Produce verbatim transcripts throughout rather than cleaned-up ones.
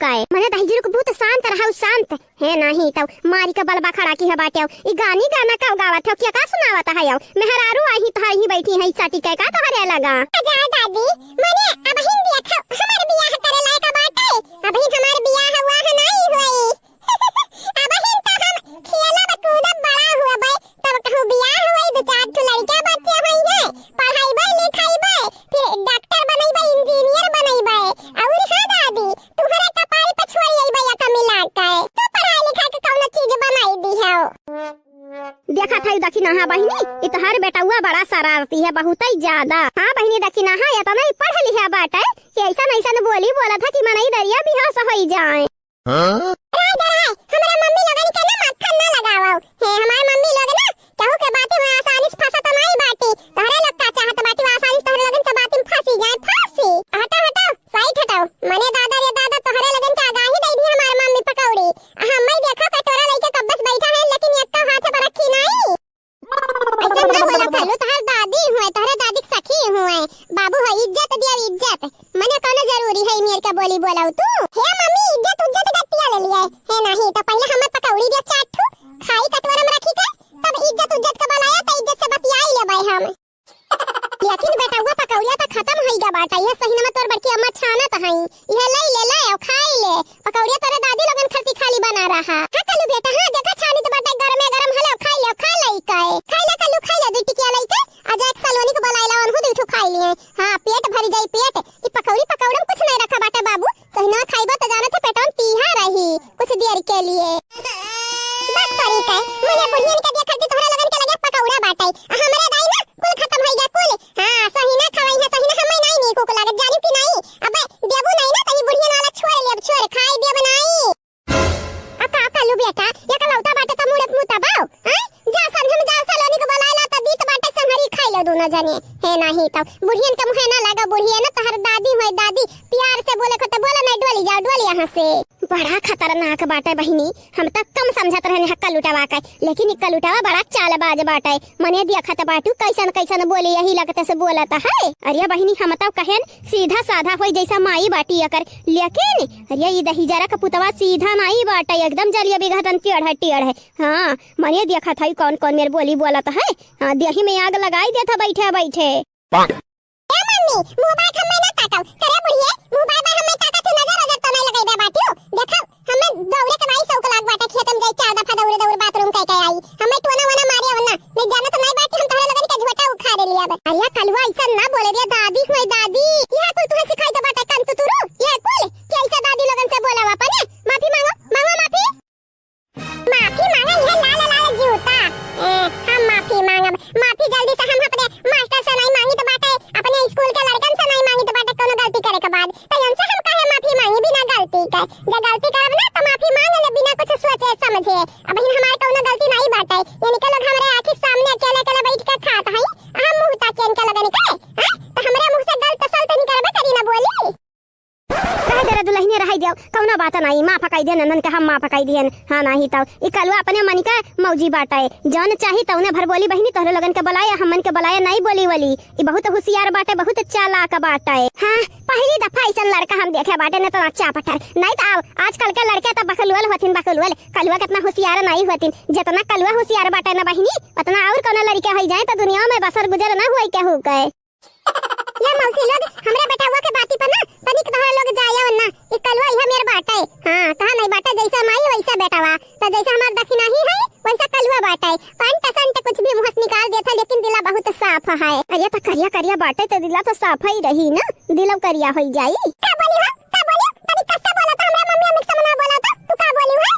काहे? मने दहिजरू के भूत शांत रहउ, शांत। हे नाही तउ मारी के बलबा खड़ा किहे बाटे। ई गानी गाना का गावत हउ, के का सुनावत हउ? मेहरारू आही तोहर ही बैठी है, सटी के का तोहरे लगा? जा दादी, मने अबहिन देखउ, हमार बियाह करे लायक बाटे, अबहिन हमार बियाह हुआ है नाही होई। अबहिन तो हम खेलब कूदब बड़ा हुअबै, तब कहूँ बियाह होई, दू चार ठो लड़का बच्चे होई हैं, पढ़ाईबै लिखाईबै, फिर डॉक्टर बनैबै, इंजीनियर बनैबै। अउर हाँ दादी, तुहरे कपार पे छोड़ी अइबै अका मिला के। तू पढ़ाई लिखा के कउनो चीज बनाई दिहउ। देखत हई दखिनहा बहिनी, ई तोहर बेटउआ बड़ा शरारती है, बहुतै ज्यादा। हाँ बहिनी दखिनहा, एतना ही पढ़ लिहा बाटे कि अइसन अइसन बोली बोलत है कि मनई दरिया बिहास होई जाए। हाँ? राय दे राय, हमरा मम्मी लोगन के ना माथा ना लगावउ। हे, हमार मम्मी लोग ना केहू के बाती में आसानी से फंसत नाई बाटी। तोहरे लोग का चाहत बाटी, आसानी से तोहरे लोगन के बाती में फंसी जाए, फांसी। हटउ, हटउ, साइड हटउ। मने दादा रे दादा, तोहरे लोगन के आगाही दे दी हमार मम्मी पकौड़ी। आ हम्मे देखो, कटोरा लेके कब्बे से बैठा है, लेकिन एक्का हाथ पर रखी नाई। अइसन ना बोला कल्लू, तोहर दादी हुए, तोहरे दादी के सखी हुए। बाबू हो, इज्जत दिया, इज्जत। मने कउनो जरूरी है मेर के बोली बोलउ तू? हे मम्मी, इज्जत उज्जत गट्टिया ले लिए। हे नाही, तो पहिले हमें पकौड़ी दिया चार ठो, खाई कटोरा में रखी के, तब इज्जत उज्जत के बोलाया, तो इज्जत से बतियाई लेबै हम। लेकिन बेटउआ, पकौड़िया तो खतम होई गा बाटा, ये सही में तोर बड़की अम्मा छानत हई। इहे लई ले, ले, अउ खाई ले। पकौड़िया तोरे दादी लोगन खरती खाली बना रहा। हाँ, कल्लू बेटा, हाँ, देखा छानी तो बाटे, गरमे गरम हले, अउ खाई ले, अउ खा लई के। खाई ले कल्लू, खाई ले, दुई टिकिया लई के। आ जा एक सलोनी को बोलाई ला, उनहु दुई ठो खाई लिए। हाँ, पेट भरी जाई पेट। ई पकौड़ी, पकौड़ा में कुछ नहीं रखा बाटे बाबू। सहिना खाइबा तो जानत है पेटवा में पीहा रही कुछ देर के लिए। बात करी के, मने बुढ़ियन के देखत ही तोहरे लोगन के लगे पकौड़ा बाटे। आ हमरे दाई ना, कुल खतम होई गा, कुल। हाँ, सहिना खवाई है, सहिना हमें नहीं नीक उक लागत, जानी कि नहीं? अबे देबू नहीं ना, तनी बुढ़ियन वाला छोड़ लेब, छोड़, खाई देब नहीं। आ का कल्लू बेटा, एकलौता बाटे त मुड़े मुँह दबाओ, हैं? जा संझम जा सलोनी को बोलाए ला त दीत बाटे संहरी खाई लो दोनों जने। हे नाही त बुढ़ियन के मुँहे ना लागा, बुढ़ियन तोहर दादी होय दादी, प्यार से बोले को त बोला नहीं, डोली जाओ, डोली यहाँ से। बड़ा खतरनाक बाटे बहिनी, हम त कम समझत रहने हक्का लुटावा के, लेकिन इक्का लुटावा बड़ा चालबाज बाटे। मने देखत बाटू कैसन कैसन बोली यही लगते से बोलत है। अरे बहिनी, हम तो कहेन सीधा साधा होई जैसा माई बाटी अकर, लेकिन अरे ई दहिजरा का पुतवा सीधा नाई बाटे, एकदम जलिया बिघटन टेढ़ है, टेढ़ है। हाँ, मने देखत है कौन कौन मेर बोली बोलत है। हाँ, देही में आग लगाई देत है बैठे बैठे। ए मम्मी, मुँह बाय हम्मे ना ताकव। करे बुढ़िए, मुँह बाय बाय हम्मे ताकत है, नजर नजर तो नहीं लगाई दे बाटियो। देखव, हम्मे दौड़े के नाई शौक लाग बाटे, खेत में जाई चार दफा दौड़े दौड़े बाथरूम कह के आई। हम्मे टोना वोना मारे वरना, नहीं जानत नहीं बाटी हम तोहरे लोगन के झोटा उखाड़े लिया बे। अरे कलुआ ऐसा ना बोले रे दादी, हुए दादी। यह कुल तुहे सिखाई दे बाटे कन तुतुरु, यह कुल कि ऐसा दादी लोगन से बोला अपने। माफी मांगो, मांगो माफी। माफी मांगा, यह लाल लाल जूता। ए, हम माफी मांगब। माफी जल्दी से हम अपने मास्टर से नहीं मांगी तो बाटे, अपने स्कूल के लड़कन से नहीं मांगी तो बाटे, कोनो गलती करे के बाद। तो इनसे हम काहे माफी मांगी बिना गलती के? जे गलती करब ना तो माफी मांग ले बिना कुछ सोचे समझे। अबहिन हमार कोनो गलती नहीं बाटे। इनके लोग हमरे आँखी सामने अकेले अकेले बैठ के खात हई, हम मुँह ताकिए इनके लोगन के, हैं? तो हमरे मुँह से गलत सलत निकलबे करी ना बोली। रह दे रे दुलहिनिया, रह दियो, कौनो बात नाई, माफ कई दिहन, ननन के हम माफ कई दिहन। हाँ, नाही तब ई कलुआ अपने मन के मौजी बाटे, जौन चाही तौने भर बोली बहिनी, तोहरे लोगन के बुलाए, हमन के बुलाए नाई बोली वली। ई बहुत होशियार बाटे, बहुत चालाक बाटे। हाँ, पहली दफा ऐसन लड़का हम देखे बाटे, न तो अच्छा पटर। नाई तो आओ, आजकल के लड़के तो बकलुअल होथिन, बकलुअल। कलुआ कितना होशियार नाई होथिन, जितना कलुआ होशियार बाटे न बहिनी, उतना और कौनो लड़के होई जाए तो दुनिया में बसर गुजर ना होई केहू के। ये मौसी लोग, हमरे बेटवा के बाती पर ना तनिक तोहरा लोग जाया ना। ई कलुआ इहे मेर बाटे। हाँ, कहा नहीं बाटे, जैसा माई वैसा बेटवा। तो जैसा हमार दखिनाही है, वैसा कलुआ बाटे। पैंट संट कुछ भी मुँह से निकाल देता, लेकिन दिला बहुत साफ है। अरे तो करिया करिया बाटे तो दिला तो साफ ही रही ना, दिलव करिया होई जाई। का बोली हो? का बोली? तनी कस से बोला तो, हमरा मम्मी अम्मी के सामने बोला तो। तू का बोली हो?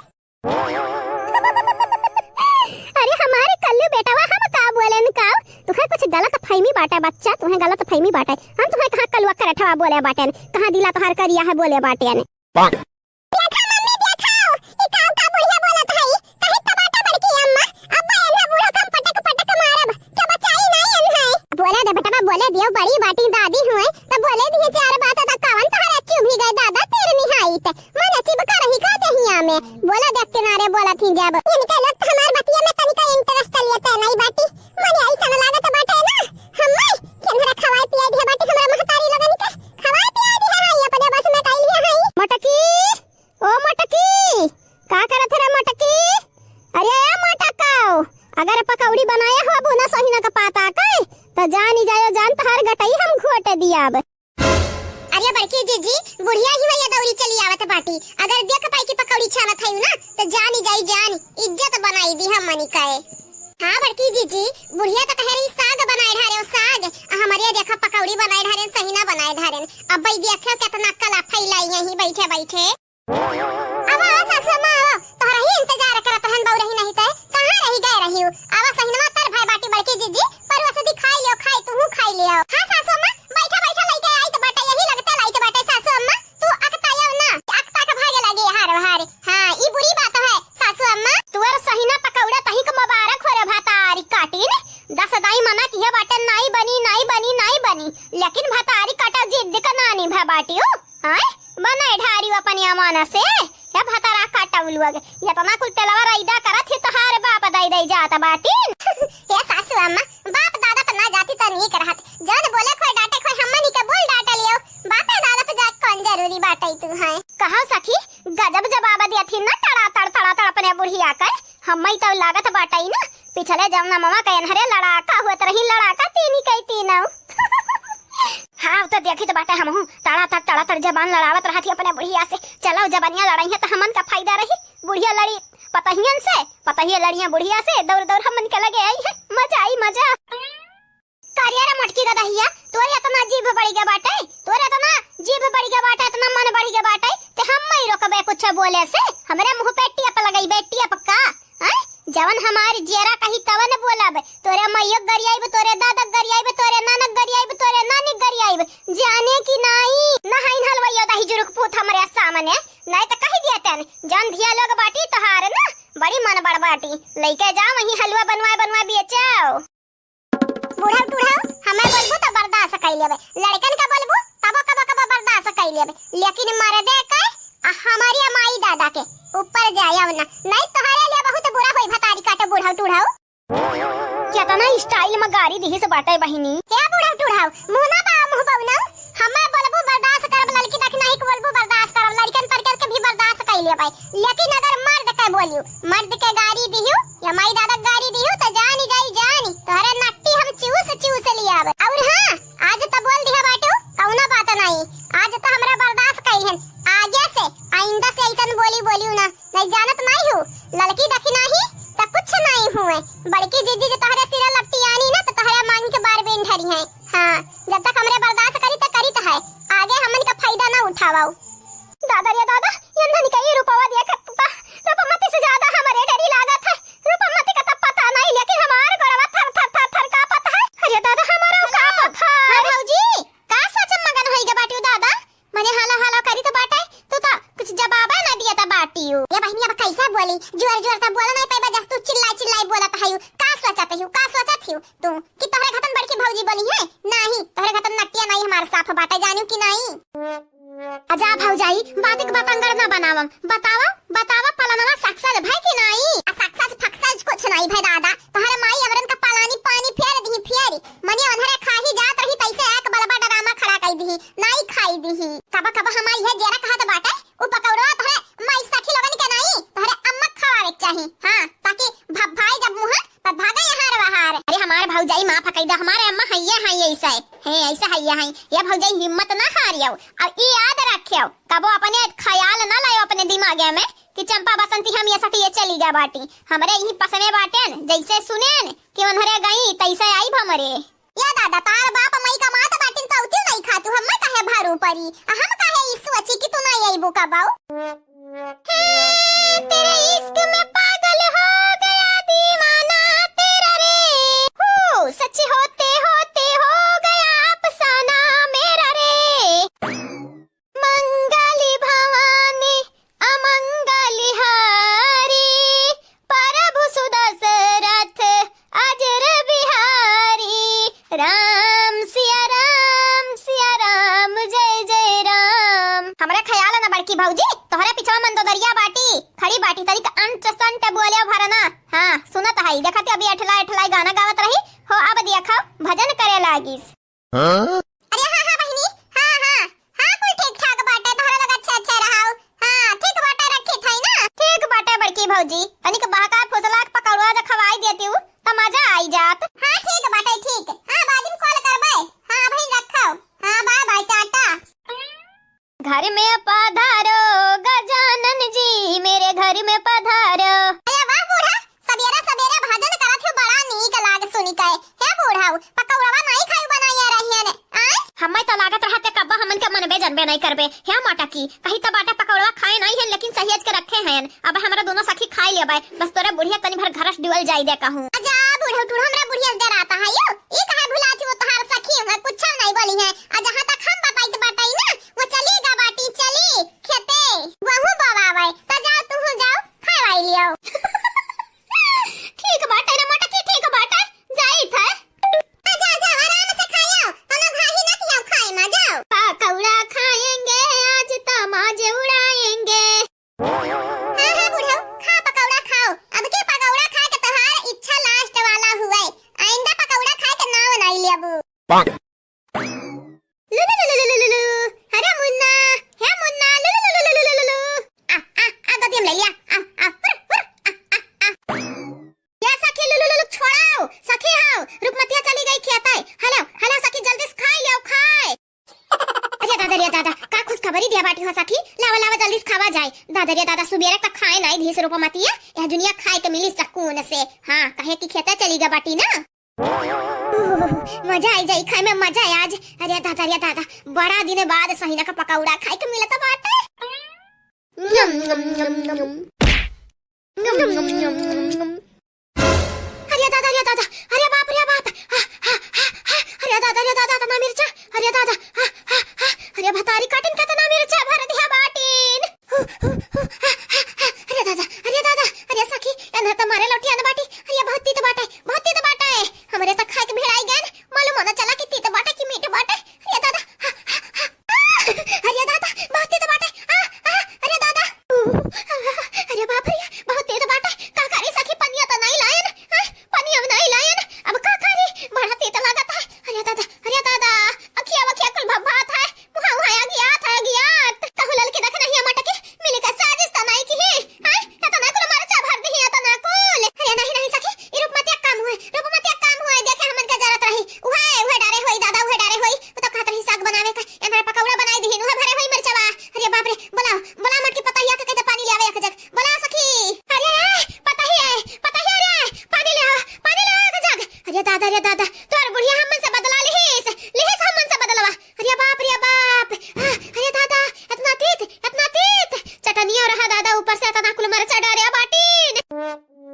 अरे हमारे कल्लू बेटवा, हम का बोलेन का? तुहे कुछ गलत फहमी बाटे बच्चा, तुहे गलत फहमी बाटे। हम तुहे कहाँ कलुआ करठवा बोले बाटेन, कहाँ दिला तोहार करिया है बोले बाटेन। देखा मम्मी, देखा, ई का, का बुढ़िया बोलत है, कहीं तो बाटे बड़की अम्मा, अब्बा एन्हा बूढ़ो कम पटक पटक मारब, के बचाई नहीं एन्हे। बोले दे बेटवा, बोले दियो, बड़ी बाटी दादी हुए, तो बोले दिए चार बात, तो कवन तोहरे चुभी गए दादा, तेर निहाई ते। मन चिपका रही का देहिया में? बोला देख किनारे बोला थी जब। इनके लोग तो हमार बतिया में तनिका interest लेते नहीं बाटी। मने ऐसा लागत बाटे ना, हम्मे केनहरा खवाए पियाए दिया बाटी हमरा महतारी लोगन के। खवाए पियाए दिया है, अपने बस में कइल है। मटकी, पकौड़ी बनाया हो, अब ना सहिना का पाता के, त जानी जायो जान, तहार गटई हम घोटे दियाब। अरे बड़की जीजी, बुढ़िया ही वही दौरी चली आवत बाटी। अगर देख पाई कि पकौड़ी छानत हई ना, त जानी जाई जान, इज्जत बनाई दी हमनी के। हाँ बड़की जीजी, बुढ़िया त कहे रही साग बनाए ढारे हो, साग। आ हमरे देखा पकौड़ी बनाए ढारेन, सहिना बनाए ढारेन। अब भाई देखो कितना कला फैलाई यहीं बैठे बैठे। अब आओ सासू अम्मा, आओ। तोहरा ही इंतजार करत रहन बउरही नहीं ते। कहाँ रही गए रही हो? अब सहिनवा तर भय बाटी बड़की जीजी, परुआ से दी खाई लियो, खाई तू खाई लियो। हाँ सासू अम्मा, बैठा बैठा लइके आई त बाटे, यही लगते लाइके बाटे सासू अम्मा। तू अकतायो ना, अकता के भागे लगे हार हार। हाँ, ई बुरी बात है सासू अम्मा। तुअर सहिना पकौड़ा तहिक मुबारक हो रे भतारी काटिन। दस दाई मना किहे बाटे, नाई बनी, नाई बनी, नाई बनी। लेकिन भतारी काटा जिद्द का नानी भा बाटी हो। आय, बनाए ढारी अपनी अमाना से। या भतारा काटा उलुअग। यतना कुल तेलवा रैदा करत ही तोहार बाप दाई दाई जात बाटिन। ए सासू अम्मा, बाप दादा त ना जाती त नीक रहत। जौन बोले खोय डांटे खोय हमनी के बोल डांटे लियो। बापे दादा पे जाके कौन जरूरी बाटे तू है? कहा सखी, गजब जवाब दिया थी ना, तड़ा तड़, तड़ा तड़ अपने बुढ़िया के। हम्मई तब लागत बाटई ना, पिछले जौना ममा के एनहरे लड़ाका हुअत रही, लड़ाका तीनी कई तीनौ। हाँ, तो देखी तो बाटे हमहू, तड़ा तड़, तड़ा तड़ जबान लड़ावत रहत ही अपने बुढ़िया से। चलो, जबानिया लड़ाई है तो हमन का फायदा रही। बुढ़िया लड़ी पतहियन से, पतहिया लड़िया बुढ़िया से, दौड़ दौड़ हमन के लगे आई है। मजा आई, मजा। करिया रे मोटकी गदहिया, तोरे इतना जीभ बढ़ गया बाटे, तोरे इतना जीभ बढ़ गया बाटे, इतना मन बढ़ गया बाटे, ते हम नहीं रोकबे कुछ बोले से, हमरे मुंह पे टेप लगई बे, टेप का, हैं? जवन हमारी जियरा कही तवन बोलब, तोरे मइयो गरियाइब, तोरे दादा गरियाइब, तोरे नानक गरियाइब, तोरे नानी गरियाइब, जाने की नाई, नहाइन हलवइयो दही जुरुक पूत हमरे सामने, नहीं तो कही दिया तन, जौन धिया लोग बाटी तोहार ना, बड़ी मन बड़ बाटी, लइके जा वहीं हलवा बनवाए बनवाए बेचाओ। बूढ़ऊ टूढ़ऊ, हमें बोलबू तो बर्दाश्त कई लेबे, लड़कन का बोलबू तबो कबो कबो बर्दाश्त कई लेबे, लेकिन मर्दे के आ हमारी माई दादा के ऊपर जायव ना, नहीं तोहरे लिए बहुत बुरा होई भतारी काटे बूढ़ऊ टूढ़ऊ। केतना style में गारी दिहिस बाटे बहिनी। हे बूढ़ऊ टूढ़ऊ, मुँह ना पाओ मुँह बउनऊ, हमें बोलबू बर्दाश्त करब, लड़की दखिनाही के बोलबू बर्दाश्त करब, लड़कन परकन के भी बर्दाश्त कई लेबे, लेकिन अगर मर्द के बोलियो, मर्द के गारी दिहियो या माई दादा के गारी दिहियो तो जानी जाई जानी, तोहरे नट्टी हम चूस चूस लियाब। और हाँ, आज तो बोल दिया बाटू, कौनो बात नहीं, आज तो हमरा बर्दाश्त कई हन, आगे से आइंदा से ऐसन बोली बोलियो ना, नहीं जानत नहीं हूँ, लड़की दखिनाही तो कुछ नहीं हुए, बड़की जीजी जो तोहरे सिरा लपटी आनी ना तो तोहरे मांग के बार बेन ढरी है। हाँ, जब तक हमरे बर्दाश्त करी त करी त है, आगे हमन का फायदा ना उठावाओ। दादा रे दादा, ये ननका ये रूपवा देखत त रूपमती से ज्यादा हमरे डरी लागत है। रूपमती का त पता नहीं, लेकिन हमार गोड़वा थर थर थर थर कांपत है। अरे दादा, हमारा कांपत है। हाँ भौजी, का सोच मगन होई गे बाटियो दादा? मने हाला हाला करी त बाटे, तू त कुछ जवाबे ना दिया त बाटियो। ये बहिनी अब कैसे बोली? जोर जोर त बोला नहीं पाइबा, जस तू चिल्लाई चिल्लाई बोलत हयू। का सोचत हयू? का सोचत हयू तू? कि तोहरे घतन बड़की भौजी बोली है? नाही, तोहरे घतन नटिया नाही हमार साफ बाटे, जानियो कि नाही? अजा भौजाई, बातिक बतंगड़ ना बनावम। बतावा, बतावा, पलनवा सक्सेस भय कि नाही? आ सक्सेस फक्सेस कुछ नाही भय दादा। तोहरे माई अमरन का पलानी पानी फेर दिही, फेरी। मने ओन्हरे खाही जात रही, तैसे एक बलबा डरामा खड़ा कई दिही, नाही खाई दिही। कब कब हमार इहे जेरा कहत बाटे, उ पकौड़वा तोहरे माई सखी लोगन के नाही, तोहरे अम्मा के खवावे के चाही। हाँ, ताकि भभाई जब मुँह पर भागा यहाँ रे वहाँ रे। अरे हमार भौजाई माफ कई दे, हमारे अम्मा हइये हैं ऐसे। हैं, ऐसे हइये हैं। ये भौजाई हिम्मत ना हारियो। और ई याद रखियो, कबो अपने ख्याल ना लायो अपने दिमागे में कि चंपा बसंती हम ये सटिए चली गया बाटी। हमरे यहीं पसने बाटेन, जैसे सुनेन कि उन्हरे गई, तैसे आई हमरे। या दादा, तार बाप मई कमात बाटिन त उतिउ नहीं खातू, हम्मे काहे भारू परी? आ हम काहे ई सोची कि तू नहीं अइबू कबाऊ? हे, तेरे इश्क में पागल हो गया दीवाना तेरा रे। हो, सच होते होते हो गया अफसाना मेरा रे। मंगली भवानी अमंगली हारी, प्रभु सुदशरथ अजर बिहारी। राम सिया राम, सिया राम, जय जय राम। हमरा ख्याल न बड़की भौजी, तोहरे पिछवा मंदोदरिया बाटी, खड़ी बाटी, तनिक अंट संट बोले भरना। हाँ, सुनत हई, देखत अभी एठला एठलाई गाना गावत रही हो, अब देखा भजन करे लागिस। हाँ? अरे हाँ, हाँ, बहिनी, हाँ, हाँ, हाँ, कुल ठीक ठाक बाटे, तोहरा लोग अच्छे, अच्छे रहाउ। हाँ, ठीक बाटे, रखी थाई ना। ठीक बाटे, बड़की भौजी, तनिक बहका फुसला के पकौड़वा जे खवाई देती हूँ, त मजा नहीं करबे, हे मोटकी, कही त बाटे पकौड़ा खाए नहीं है, लेकिन सहेज के रखे हैं। अब हमरा दोनों सखी खाई लेबे, बस तोरे बुढ़िया तनी भर घरस डुअल जाई दे कहूँ। अच्छा, बूढ़ऊ टूढ़ऊ हमरा बुढ़िया से डराता है यो? ई कहे भुला थी वो तोहार सखी, हम कुछ नहीं बोली है। आ जहाँ तक हम बताई त बताई ना, वो चली गा बाटी, चली खेते, वहू बवावे। त जाओ, तू जाओ, खाए वाई लियो। ठीक बाटे रे मोटकी, ठीक बाटे, जाई थे। आ, जा, जा, आराम से खायो, कोनो घाही ना कियो खाए में, जाओ। पकौड़ा खाएंगे आज, तमाजे उड़ाएंगे। हाँ, हाँ, बूढ़ऊ, खा पकौड़ा खाओ। अब के पकौड़ा खाए के तोहार इच्छा last वाला हुए। आइंदा पकौड़ा खाए के नाव नहीं लेबू। लुलु लुलु लुलु लुलु। अरे मुन्ना, हे मुन्ना, लुलु लुलु लुलु लुलु लुलु। आ, आ, आ, गोदी में ले लिया। आ, आ, हुर, हुर, आ, आ, आ। या सखी लुलु लुलु छोड़ाओ। सखी हाओ, रूपमतिया चली गई खेते। हेलो, हेलो सखी, जल्दी से खाई लियो, खाए। अरे दादा, रे दादा, का खुशखबरी दिया बाटी हो सखी? लावा, लावा, जल्दी से खावा जाए। दादा, रे दादा, सुबेरे तक खाए नाई धीस रूपमतिया। यह दुनिया खाए के मिली सकून से। हाँ, कहे कि खेते चली गई बाटी ना। मजा आई जाई, खाए में मजा आई आज। अरे दादा, रे दादा, बड़ा दिन बाद सहिना का पकौड़ा खाए के मिलत बाटे। अरे दादा, रे दादा, अरे बाप, रे बाप, हा, हा, हा, हा, अरे दादा, रे दादा, इतना मिर्चा, अरे दादा, हा, हा, हा, अरे भतारी काटिन, कितना मिर्चा भर दिया बाटिन। हु, हु, हु, हा, हा, हा, अरे दादा, अरे दादा, अरे सखी, एन्हर त मारे लौटिया न बाटी, अरे बहुत तीत बाटे, बहुत तीत बाटे, हमरे त खाए के भिड़ाई गए, मालूम होना चला कि तीत बाटे कि मीठ बाटे। अरे दादा, हा, हा, हा, आ, अरे दादा, बहुत तीत बाटे, आ, आ, अरे दादा, ऊ, आ, अरे बाप रे, बहुत तीत बाटे, का करी सखी, पनिया त नहीं लायन, हाँ, पनिया नहीं लायन, अब का करी, बड़ा तीत लागत है, अरे दादा, अरे दादा, अखिया वखिया कुल भभात है, मुहा उहा अगियात है, अगियात, कहू ललकी देख नहीं मटकी, मिली का साजिश त नहीं की है, हाँ, एतना कुल मरचा भर दिही, एतना कुल। अरे नहीं, नहीं सखी, ई रूपमतिया काम हुए, रूपमतिया काम हुए, देखे हमन का जरत रही। उहे, उहे डारे होई दादा, उहे डारे होई। वो तो कहत रही साग बनावे का, एन्हरे पकौड़ा बनाई दिही, उहे भरे होई मरचवा। अरे बाप रे, बोलाओ, बोलाओ मटकी पतोहिया के, कह दे पानी ले आवे एक जग। बोलाओ सखी। अरे, पतोहिया, पतोहिया रे, पानी ले आओ, पानी ले आओ एक जग। अरे दादा, रे दादा, तोर बुढ़िया हमन से बदला लिहिस, लिहिस हमन से बदलवा। अरे बाप, रे बाप। आ, अरे दादा, एतना तीत, एतना तीत। चटनिया रहा दादा, ऊपर से एतना कुल मरचा डारे बाटिन।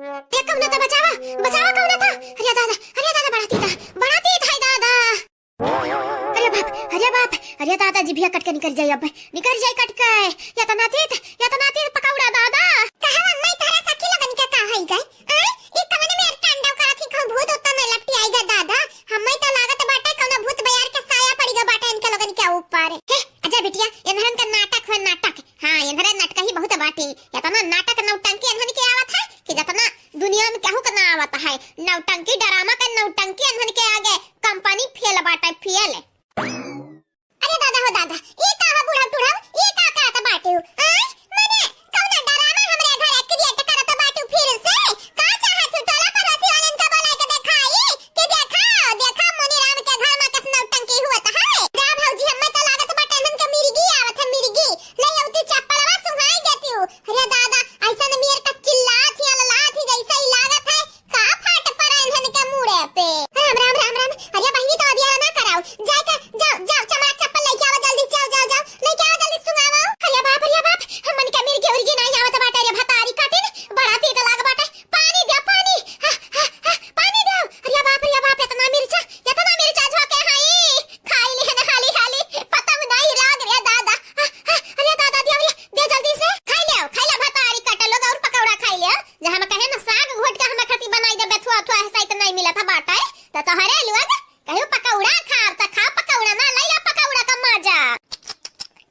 ए, कौना था, बचावा, बचावा, कौना था? अरे दादा, अरे दादा, बड़ा तीत, बड़ा तीत है दादा। अरे बाप, अरे बाप, अरे दादा, जिभिया कट के निकर जाई अब, निकर जाई कट के। एतना तीत, एतना तीत पकौड़ा दादा। कहे मम्मी, तोहरे सखी लोगन के का होई गए? आय, ई कवन में तांडव करत ही, कहूँ भूत उत्ता में लपटी आई गए दादा। हमें तो लागत बाटे कौनो भूत बयार के साया पड़ी गए बाटे इनके लोगन के ऊपर। हे, अजय बिटिया, एन्हरन का नाटक है, नाटक। हाँ, एन्हरे नटकही बहुत बाटी। एतना नाटक नौटंकी एन्हन के आवत है कि जतना दुनिया में केहू के ना आवत है। नौटंकी, ड्रामा के नौटंकी एन्हन के आगे कंपनी फेल बाटे, फेल। अरे दादा हो दादा, ई का हो बूढ़ा टूढ़ा, ई का कहत बाटू? आय, मने कौनो ड्रामा हमरे घर create करत बाटू फिर से? का चाहत हू, टोला पड़ोसी वालन का बोला के देखाई कि देखा, देखा मुनीराम के घर में कैसे नौटंकी हुआ था है? जा भौजी, हमें तो लागत बाटे इन्हन के मिर्गी आवत है, मिर्गी। ले अउती चप्पलवा सुहाई देती हूँ। अरे दादा, ऐसा न मियर का चिल्ला थी, अल्ला थी, जैसे ही लागत है का फाट पड़ा इन्हन के मुड़े पे। राम, राम, राम, राम। अरे बहिनी, तो अदिया ना कराओ। जाए के, जाओ, जाओ, चमड़ा चप्पल लेके आओ जल्दी, जाओ, जाओ, जाओ। लेके आओ जल्दी, सुंघाओ। अरे बाप, अरे बाप, हमन के मिर्गी उर्गी नहीं आवत बाटे रे भतारी काटिन। बड़ा तीत लाग बाटे। पानी दे, पानी। हा, हा, हा, पानी दे। अरे बाप, अरे बाप, इतना मिर्चा, इतना मिर्चा झोंके हाई। खाई लिहन हाली हाली, पता भी नहीं लाग रे दादा। हा, हा, अरे दादा, दे, अरे, दे जल्दी से। खाई ले, खाई ले भतारी काटा लोग और पकौड़ा खाई ले। जे हम कहे ना साग घोट के हमें खातिर बनाई दे, बेथुआ थुआ है, सही तो नहीं मिला था बाटा है। तो तोहरे लोग कहू पकौड़ा खाब, तो खाओ पकौड़ा ना, लई ला पकौड़ा का मजा।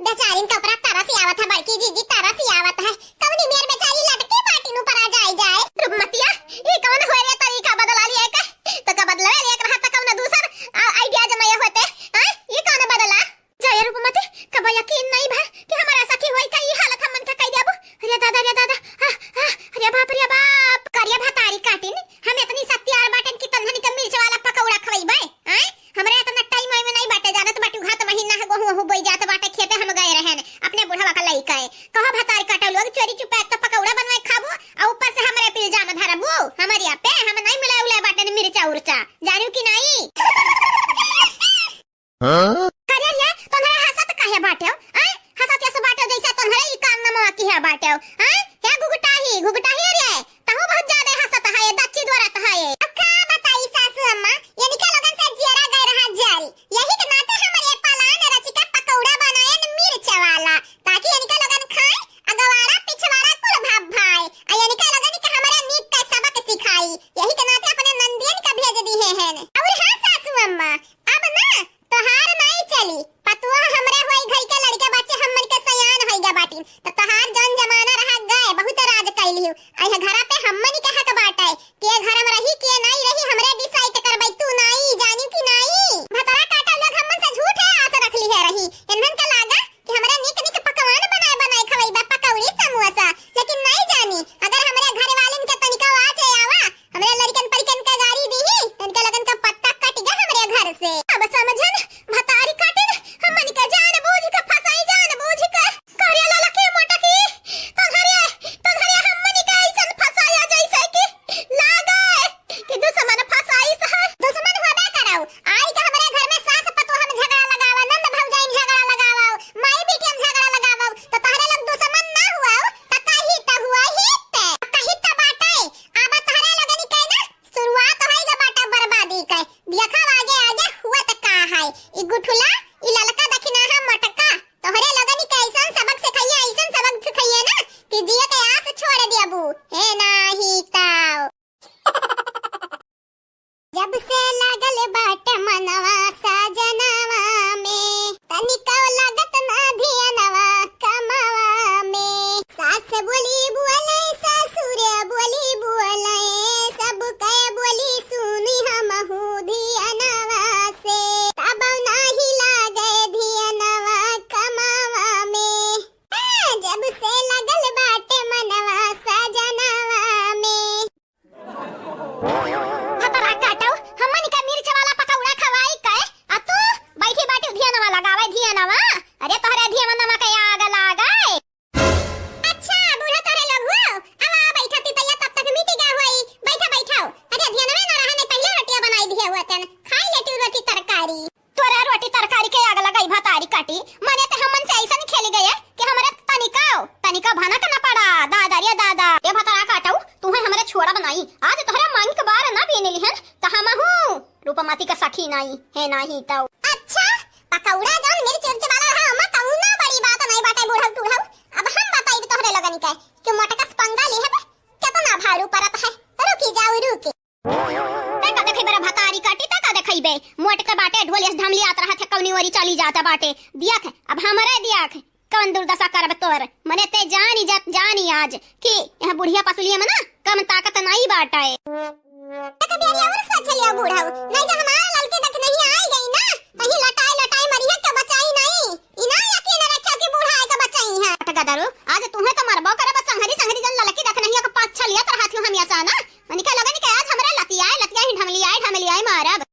बेचारिन का ऊपर तरस आवत है, बड़की जीजी तरस आवत है। कवनी मेर बेचारी लटकी बाटिन ऊपर आ जाए जाए। रूपमतिया, ई कौन हो रे तरीका बदला लिया का? तो का बदलवे लिया का रहता कौन दूसर आ, idea जमाया होते? हाँ, ई कौन बदला? जाए रूपमती, कब यकीन नहीं भा कि हमारा सखी होई का ई हालत हमन का कई देबू। अरे दादा, रे दादा, हाँ, हाँ, अरे बाप, रे बाप। करिया भतारी काटिन, हम इतनी सत्यार बाटन कि तन्हन के मिर्च वाला पकौड़ा खवैबे, हैं? हमरे इतना time में नहीं बाटे, जानत बाटू, घात महीना है, गोहूं वहूं बोई जात बाटे, खेते हम गए रहन, अपने बुढ़वा का लई के। कहो भतारी काटो लोग, चोरी चुपे तो पकौड़ा बनवाए खाबू, आ ऊपर से हमरे पे इल्जाम धरबू, हमरे पे, हम नहीं मिला उला बाटन मिर्चा उर्चा, जानू कि नहीं? हाँ? अरे रे, तोहरे हंसत काहे बाटे हो? आ? हाँ, किहा बाटे हो? हाँ? हे घुघुटाही, घुघुटाही अरे, तहूँ बहुत ज्यादा हँसत है, दच्ची द्वारा तो है। अब का बताई सासू अम्मा, यनिका लोगन से जियरा गए रहा जल। यही के नाते हमरे पलान रचिका पकौड़ा बनायन मिर्च वाला, ताकि यनिका लोगन खाए, अगवाड़ा पिछवाड़ा कुल भाप भाए। आ यनिका लोगन के हमरे नीक का सबक सिखाई। यही के नाते अपने नंदियन का भेज दिहे हैं। और हाँ सासू अम्मा, अब ना तोहार नाई चली, पतुआ हमरे होई, घर के लड़के बच्चे हमन के सयान होई गा बाटिन, त तोहार जौन जमाना रहा गए, बहुत राज कैली हूँ। अइह घरा पे हमन के हक बाटे, के घर में रही, के नाई रही, हमरे decide करबै, तू नाई जानी कि नाई? भतरा काटा लोग हमन से झूठे आस रख लिहे रही, इन्हन के लागा कि हमरे निक निक पकवान बनाए बनाए खवैबा, पकौड़ी समोसा, लेकिन नाई जानी अगर हमरे घर वालिन के तनिका आवाज आवा, हमरे लड़कन परिकन का गारी दीही, इनके लगन का पत्ता कट गया हमरे घर से। अब समझन भतारी काटिन, हमन के जान बूझ के फंसाई, जान बूझ के। करिया लाला के मोटा की, तो घरे, तो घरे हमन के ऐसन फंसाया जैसे कि लागे कि दुश्मन फंसाई से। दुश्मन होबे करौ, आई के हमरे घर में सास पतोह में झगड़ा लगावा, नंद भौजाई में झगड़ा लगावा, माई बेटी में झगड़ा लगावा, तो तहरे लोग दुश्मन ना हुआ, त कही त हुआ ही ते, कही त बाटे। अब तहरे लोगन के ना शुरुआत होई गा बाटा बर्बादी के। देखब आगे आगे हुआ त का है। ई गुठुला, ई ललका दखिनाहा मटका, तोहरे लोगन के ऐसन सबक सिखाइए, ऐसन सबक सिखाइए ना कि जिए के आस छोड़ देबू। हे नाही ताव। जब से लागल बाट मनवा साजनवा में, तनिको लागत ना धियनवा कमवा में। सास बोली बोले, ससुर बोली बोले, सब के बोली सुनी हमहू धियनवा से। तब नाही लागे धियनवा कमवा में। जब से लागल बाट मनवा साजनवा में। भतरा काटौ, हमन का मिर्च वाला पकौड़ा खवाई के, आ तू बैठी बाटी धियनवा लगावे, धियनवा। अरे तोहरे धियनवा के आग लागे। अच्छा, बूढ़ा तोहरे लोग हो, अब आ बैठा तितैया, तब तक मिटी गा होई। बैठा, बैठाओ। अरे धियनवे ना रहा, नहीं पहले रोटियां बनाई दिए हुआ तन, खाई लेती रोटी तरकारी। तोरा रोटी तरकारी के आग लगाई भतारी काटी, मने ते हमन से ऐसन खेली गए कि हमरे तनिकाओ, तनिका भनक न पड़ा, दादा रे दादा। ए भतरा काटौ, तुहे हमरे छोड़ा बनाई, आज तोहरे मांग के बार ना बीन लिहन, त हमहू रूपमती का सखी नाई, हे नाही तौ। अच्छा, पकौड़ा जौन मिर्च उर्च वाला रहा, ओमा कौनो बड़ी बात नहीं बाटे, बूढ़ऊ टूढ़ऊ। अब हम बताइब तोहरे लोगन के कि मोटकस पंगा लिहब, केतना भारू परत है। रुकी जाऊ, रुकी। ते का देखइबे रे भतारी काटी, ते का देखइबे? मोट के बाटे, ढोलियस ढमलियात रहत है, कौनी ओरी चली जात बाटे। दियाख, अब हमरे दियाख, कौन दुर्दशा करब तोर? मने ते जानी जत, जानी आज कि यहाँ बुढ़िया पसुलिया में ना कम ताकत नाई बाटे। एक बेरी और सोच लियो बूढ़ऊ, नहीं जो हमारा ललकी दखिनही आई गई ना, कहीं लटाई लटाई मरिया के बचाई नहीं। ई ना यकीन रखियो कि बूढ़ा आए के बचाई है। हट गदरू, आज तुहे तो मरबो करब, संहरी संहरी जन ललकी दखिनहिया के पाछा लिया तो हाथियो हम ऐसा ना। मनिका लगन के आज हमरे लतियाए, लतियाए, ढमलियाए, ढमलियाए मारब।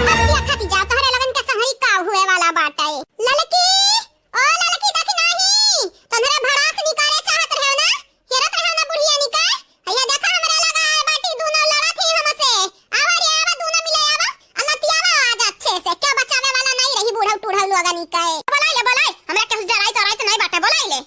अब देखा ती जा, तोहरे लगन के संहरी का हुए वाला बाटे। ललकी, ओ ललकी दखिनही, तोहरे भड़ास निकाले चाहत रहे ना? हेरत रहो ना बुढ़िया निका, हैया देखा हमरे लगा आए बाटी, दूनो लड़त ही हमसे। आवा रे आवा, दूनो मिले आवा, आ लतियावा आज अच्छे से। क्या बचावे वाला नहीं रही बूढ़ऊ टूढ़ऊ लोगन निका। बोलाई ले, बोलाई, हमरा केहू जराई तो राई तो नहीं बाटे, बोलाई ले।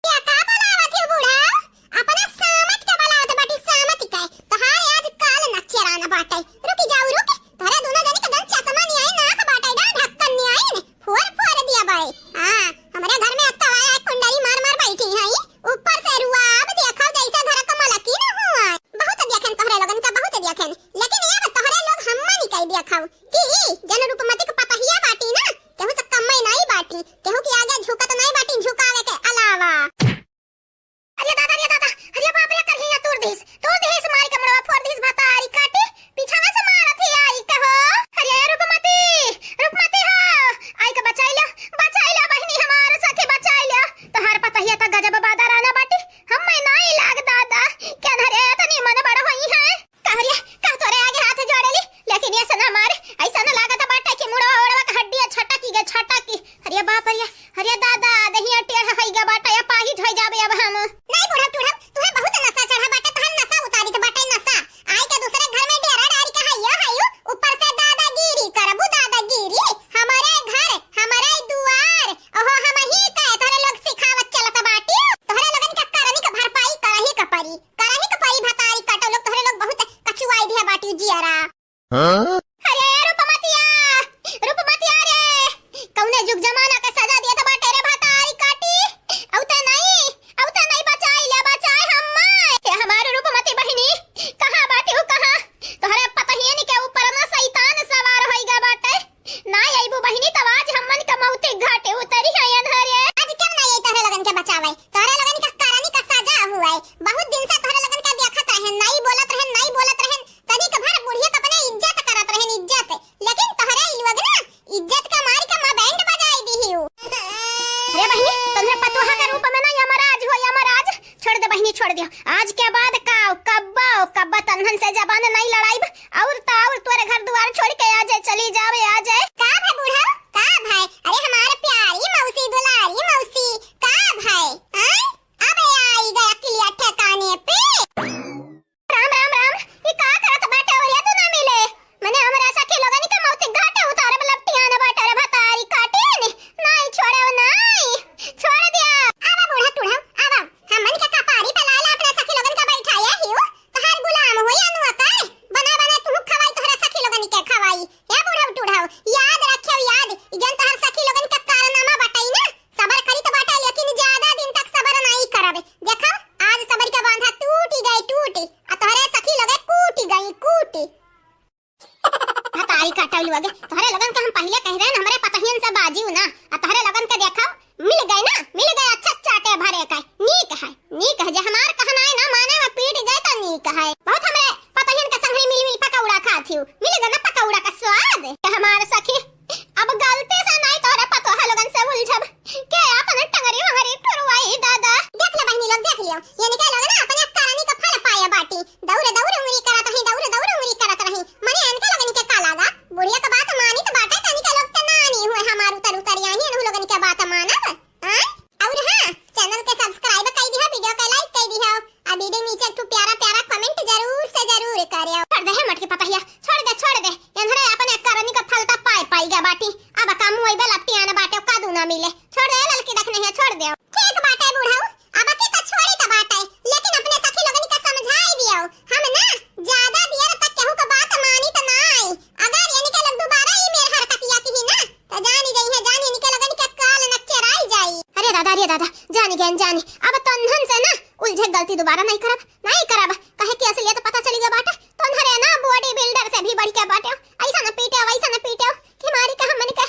क्या का बोलावत हो बूढ़ऊ? अपने सामत के बोलावत बाटी, सामत के। तोहार आज काल नचेरान बाटे। रुकी जाऊ, रुकी। तोहरे दूनो जनी के जन चश्मा नहीं आई, नाक बाटे ना, ढक्कन नहीं आई ने। फोर फोर दिया बाई। हाँ, हमरे घर में अत्ता आया कुंडली मार मार बैठी है। ऊपर से रुआब देखो जैसे घर का मलकिन हुआ। बहुत देखन तोहरे लोगन का, बहुत देखन, लेकिन ये अब तोहरे लोग हम्मा नहीं कह दिया खाओ कि ई जन रूपमती के पतहिया बाटी ना, केहू से कम्मे नहीं बाटी, केहू के आगे झुकत नहीं बाटी झुकावे के अलावा। अरे दादा, अरे दादा, अरे बाप रे, करही या तूर दिस, तूर दिस, मारी के मुड़वा फोर दिस, भतारी काटी, पीछावा से मारत ही आई के हो। अरे रूपमती, रूपमती हो, आई के बचाई लो, बचाई लो बहिनी हमार, सखी बचाई लो। तोहार पतहिया त गजब बादर आना बाटी, हम मैं नाई लाग दादा, क्या धरे तनी मन बड़ होई है। कहरिया, कह तोरे आगे हाथ जोड़ेली, लेकिन ऐसा ना मारे, ऐसा ना लागत बाटे कि मुड़ो यारा। हाँ? अरे रूपमतिया, रूपमतिया रे, कौने जुग जमाना के सजा दिया था बाटे रे भतारी काटी। औ त नहीं, औ त नहीं बचाई ले, बचाए हम्मा। हे हमार रूपमती बहिनी, कहाँ बाटी हो, कहाँ? तोहरे पतहियन के ऊपर ना शैतान सवार होइगा बाटे। ना अइबू बहिनी, तब आज हमन का मौत के घाटे उतरी है अन्हरे। आज क्यों ना आई तोहरे लोगन के बचावे? तोहरे लोगन का करनी का सजा हुआ है। बहुत दिन से तोहरे लोगन का देखत रहन, नहीं बोलत रहन, नहीं बोलत रहन। तनिक भर बुढ़िया के अपने इज्जत करत रहन, इज्जत। लेकिन तोहरे ई लोग ना इज्जत का मार के माँ बैंड बजाई दी ही। अरे बहिनी, तोहरे पतोहा के रूप में ना यमराज हो, यमराज। छोड़ दे बहिनी, छोड़ दियो। आज के बाद का कब्बा, कब्बा तन्हन से जबान नहीं लड़ाइब। और तो और तोरे घर दुआर छोड़ के आ जाए, चली जावे, आ जाए। का भाई बूढ़ा, का भाई? अरे हमारे प्यारी मौसी, दुलारी मौसी, का भाई? आय? अब आई गया किलिया ठिकाने पे। राम, राम, राम। ई का करत बाटे और ये तो ना मिले। मने हमरा सखी लोगन के मौत के घाटे उतारे वाला टियान बाटे रे भतारी काटिन। नाई छोड़ो, नाई। छोड़ दिया। आवा बूढ़ा टूढ़ा, आवा। हमन के कपारी पे लाला अपना सखी लोगन का बैठाया हियो। तोहार गुलाम होई अनुआ का। बना बना तू खवाई, तोहरा सखी लोगन के खवाई। ए बूढ़ा टूढ़ा, याद रखियो याद। ई जन तोहर सखी लोगन का कारनामा बताई ना। सबर करी तो बाटे, लेकिन ज्यादा दिन तक सबर नाई करब। देखो, आज सबर के बांधा टूटी गई, टूटी। आ तोहरे सखी लोगे कूटी गई, कूटी। भतारी काटल लोगे, तोहरे लोगन के हम पहिले कह रहे हैं, हमरे पतहियन से बाजियो ना। आ तोहरे लोगन के देखो, मिल गए ना, मिल गए अच्छा चाटे भरे का। नीक है, नीक है, जे हमार कहना है ना माने में पीट जाए तो नीक है। बहुत हमरे पतहियन के संगरी मिल मिल पकौड़ा खात हियो, मिल गए ना पकौड़ा का स्वाद। के हमार सखी, अब गलती से नाई तोहरे पतोहा लोगन से उलझब। के आपन टंगरी वंगरी टुरवाई दादा। देख ले बहिनी लोग, देख लियो। ये निकल लोग ना अपने करनी का फल पाए बाटी। दौड़ दौड़ उंगली करत रही, दौड़ दौड़ उंगली करत रही। मने इनके लोगन के का लागा? बुढ़िया का बात मानी तो बाटे, तनी के लोग के नानी हुए हमार उतर उतर आई, इन्हू लोगन के बात मानब। आय? और हाँ, channel के subscribe कई दिहा, video के like कई दिहा। आ video नीचे एक ठो प्यारा प्यारा comment जरूर से जरूर करियो। छोड़ दे हे मटकी पतहिया, छोड़ दे, छोड़ दे। एन्हरे अपने करनी का फल त पाए पाई गया बाटी। अब का मुँह अइबे लपटियान बाटे, का दूना मिले। छोड़ दे ललकी देख नहीं है, छोड़ दे। ठीक बाटे बुढ़ऊ, अब की तो छोड़ी तो बाटे, लेकिन अपने सखी लोगन का समझाई दियो। हम ना ज्यादा देर तक केहू का बात मानी तो ना आई। अगर इनके लोग दोबारा ई मेर हरकतिया की ही ना, तो जानी जाई है, जानी इनके लोगन के काल नक्चराई जाई। अरे दादा, अरे दादा, जानी गए, जानी। अब तन्हन से ना उलझे गलती दोबारा नहीं करब, नहीं करब। कहे कि असलियत पता चली गया बाटे, तन्हरे ना body builder से भी बढ़ के बाटे। ऐसा न पीटे, वैसा न पीटे, कि मारी के हमन के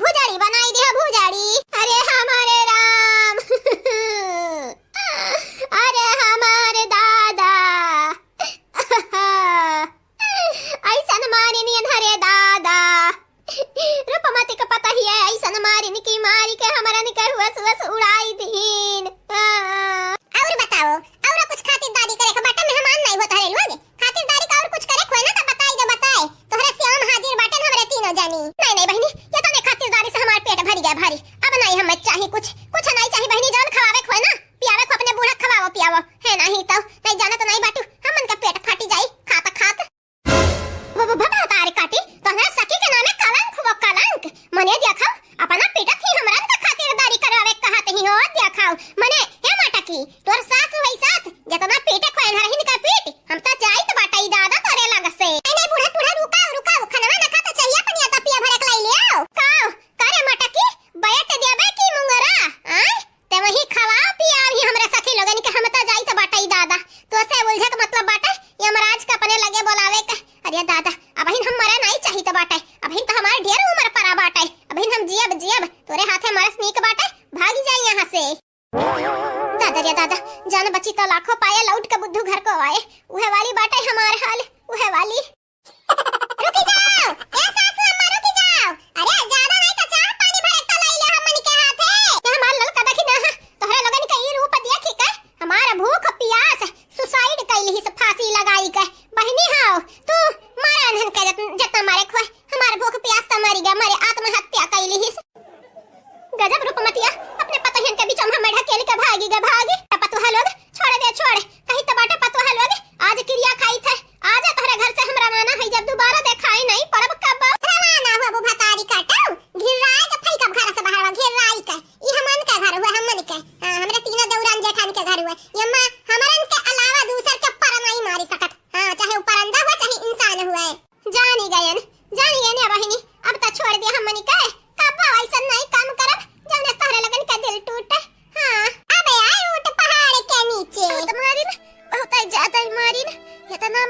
भुजाड़ी बनाई दिया, भुजाड़ी। अरे हमारे राम, अरे हमारे दादा, ऐसन मारिन इन्हरे दादा। रूपमती के पता ही है, ऐसन मारिन की मारी के हमरन के हुस हुस उड़ाई दीन। आ। और बताओ, और कुछ खातिरदारी करे के बाटे, मेहमान नहीं होत हरे लोग। खातिरदारी का और कुछ करे खोए ना तो बताई दे, बताए। तोहरे श्याम हाजिर बाटे हमरे तीनों जानी। नहीं, नहीं बहिनी, ये तो नहीं खातिरदारी से हमार पेट भर गया भारी। अब नहीं हमें चाही कुछ, कुछ नहीं चाही बहिनी, जान खवावे खोए ना, पियावे खो अपने बूढ़ा खवावो पियावो। है नहीं तो, नहीं जाना तो नहीं बाटू, हमन का पेट फाटी जाई, खात खात। भ-, भ-, भतारी काटी, तोहरा सखी के नामे कलंक वो कलंक। मने देखो, अपना पीटत ही हमरन का खातिरदारी करावे कहत ही हो, देखो। मने, हे मटकी, तोर सास वही सास, जतना पीटे को एनहरहिन का पीट, हम त जाइत बाटई दादा तोरे लग से। नहीं, नहीं, बूढ़ा, बूढ़ा, रुकाओ, रुकाओ, खनवा न खा तो चाहिए, अपन या तपिया भरे के लाई ले आओ। काओ, करे मटकी, बैठ देबे की मुंगरा, आय? ते वही खवाओ पियाओ ही हमरा सखी लोगन के, हम त जाइत बाटई दादा। तो से उलझे के मतलब बाटे यमराज के अपने लगे बोलावे के। अरे दादा, अबहिन हम मरे नाई चाहित बाटे, अबहिन तो हमार ढेर उम्र परा बाटे, अबहिन हम जियब जियब, तोरे हाथे मरस नीक बाटे, भागी जाई यहाँ से। दादा रे दादा, जान बची तो लाखों पाए, लौट के बुद्धू घर को आए, उहे वाली बाटे हमार हाल, उहे वाली। रुकी जाओ, ए सासू अम्मा, रुकी जाओ। अरे, ज्यादा नहीं तो चाह पानी भर एक तो लाई ले हमन के हाथे। ये हमार ललका देखी ना, तोहरे लोगन के ई रूप देखी के हमार भूख पियास suicide कइली ही से फांसी लगाई के। बहिनी हाओ, तू मारा अनहन के जत-, जतना मारे खोए, हमार भूख पियास तो मरी गया, मारे आत्महत्या कइली ही से। गजब रूपमतिया, अपने पतोहियन के बीच में हमें ढकेल के भागी गे भागी। पतोहा लोग, छोड़ दे, छोड़। कही तो बाटे पतोहा लोग, आज किरिया खाई थे, आज तोहरे घर से हमरा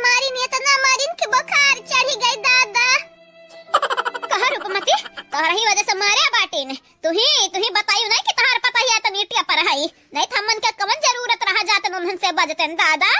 मारिन, इतना मारिन कि बुखार चढ़ी गई दादा। कहा रूपमती, तोहरा ही वजह से मारे बाटिन। तुही, तुही बतायू नहीं कि तोहर पतोहिया इतनी टिपर है। नहीं तो हमन के कवन जरूरत रहा जात उन्हन से बजतन दादा।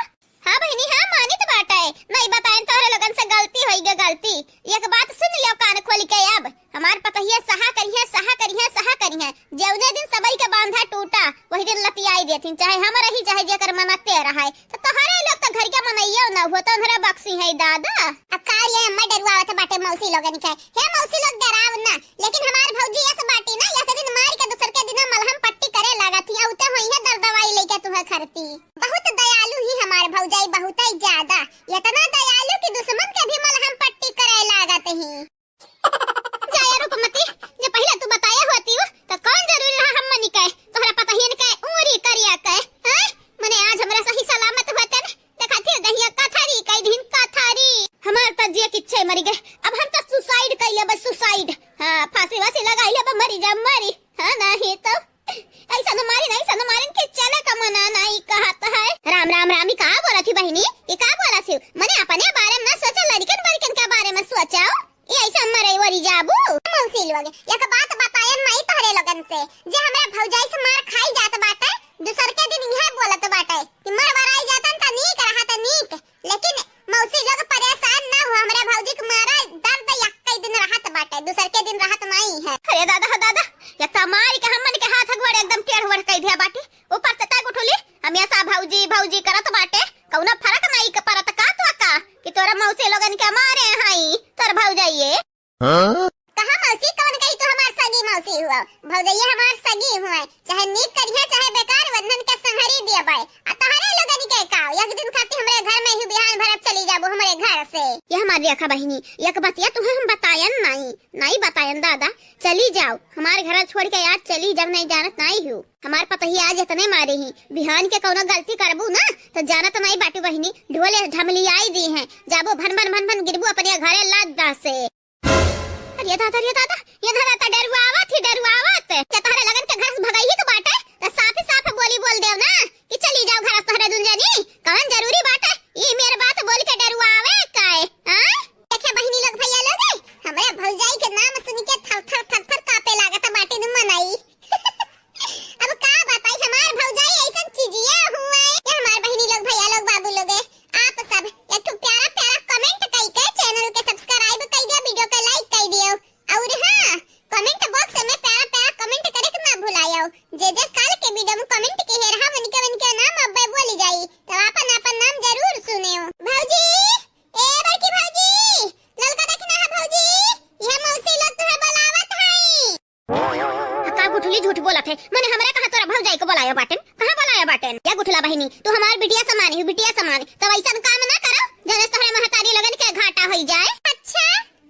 हाँ बहिनी, हाँ मानित बाटे। नहीं बताइन तोहरे लोगन से गलती होई गे गलती। एक बात सुन लियो कान खोल के अब। हमार पतोहिया सहा करिहे, सहा करिहे, सहा करिहे। जौने दिन सबई के बांधा टूटा, वही दिन लतियाई देथिन, चाहे हम रही, चाहे जेकर मनते रहे। तो तोहरे लोग तो घर के मनइयो न हो, तो उन्हरे बक्सी है दादा। अब का ये अम्मा डरुआवत बाटे मौसी लोगन के? हे मौसी लोग डराव ना, लेकिन हमार भौजी ऐस बाटी ना, एक दिन मार के दूसर के दिन मलहम पट्टी करे लागत ही, उते होई है दर दवाई लेके तुहे खरती। बहुत दयालु ही हमार भौजाई, बहुत ही ज्यादा, इतना दयालु कि दुश्मन के भी मलहम पट्टी करे लागत ही। जाया रूपमती, जे पहिले तू बताया होती हो, तो कौन जरूरी रहा हम मनी के, तोहरा पतोहियन के उंगरी करिया के, हैं? मने आज हमरा सही सलामत होतन, देखा थी दहिया कथरी, कई दिन कथरी। हमार तो जिए किच्छे मरी गए, अब हम तो suicide कर लेबे, suicide। हाँ, फांसी वासी लगा लेबे, मरी जा मरी। हाँ, नहीं तो। ऐसन मारी ना, ऐसन मारिन के चले का मना नहीं कहत है। राम, राम, राम, ई का बोलत ही बहिनी? ई का बोलत ही? मने अपने बारे में ना सोचा, लड़कन बड़कन के बारे में सोचाओ। ई ऐसा मरे वरी जाबू। मौसी लोग, एक बात बतायन माई तोहरे लोगन से, जे हमरा भौजाई से मार खाई जात बाटे, दूसर के दिन इहे बोलत बाटे कि मर वराई जातन त नीक रहत नीक। लेकिन मौसी लोग परेशान ना हो, हमरे भौजी के मारा दर्द यक्कई दिन रहत बाटे, दूसर के दिन रहत नाई है। अरे दादा हो दादा, ये तो मारी के हमन के हाथ गोड़ एकदम टेढ़ वढ़ कई दिया बाटे। ऊपर से तय गुठुली हमेशा भौजी भौजी करत बाटे, कौनो फर्क नाई के परत का तो का कि तोरा मौसी लोगन के मारे हई तोर भौजाइये। हाँ? कहा मौसी, कौन कही तू हमार सगी मौसी हुआ? भौजैया हमार सगी हुआ, चाहे नीक करिहे चाहे बेकार, वंदन के संहरी दिया बाय। आ तहरे लोगन के का, एक दिन खातिर हमरे घर में ही बिहान भर अब चली जाबो हमरे घर से। ये हमार देखा बहिनी, एक बतिया तुम्हें हम बतायन नाई, नाई बतायन दादा, चली जाओ हमार घर छोड़ के, आज चली जाओ, नहीं जानत नाई हूँ। हमार पतोहिया आज इतने मारे ही, बिहान के कौनो गलती करबू ना तो जानत नाई बाटू बहिनी, ढोले ढमलियाई दी हैं, जाबो भन भन भन भन गिरबू अपने घरे लादा से। अरे दादा, अरे दादा, ये दादा त डरुआवत ही डरुआवत। क्या तोहरे लगन के घर से भगाई ही के बाटे? त साफ ही साफ बोली बोल देव ना कि चली जाओ घर से तोहरे दुन जनी। कौन जरूरी बाटे? ये मेरे बात बोल के डरुआवे काए? हाँ? देखे बहिनी लोग, भैया लोग, हमरे भौजाई के नाम सुन के थर थर थर थर कांपे लागत बाटे न मनई। अब का बताई, हमार भौजाई ऐसन चीजिया हुआ है। ये हमार बहिनी लोग, भैया लोग, बाबू लोग, आप सब एक ठो प्यारा प्यारा comment कई के channel के subscribe कई दियो, video के like कई दियो। और हाँ, comment box में प्यारा प्यारा comment करे के ना भुलायो। जे जे काल के video में comment के हेर हम उनके उनके नाम अब्बे बोली जाई, तो आपन आपन नाम जरूर सुनेओ। भौजी, ए बड़की भौजी, ललका देखना है भौजी, यह मौसी लोग तुहे बुलावत हई। का गुठली झूठ बोलत है? मने हमरा कहा तोरा भौजाई को बोलाया बाटेन? कहाँ बोलाया बाटेन? या गुठला बहिनी, तू हमार बिटिया समान ही, बिटिया समान। तब ऐसन काम ना करो, जने से तोहरे महतारी लोगन के घाटा होई जाए। अच्छा,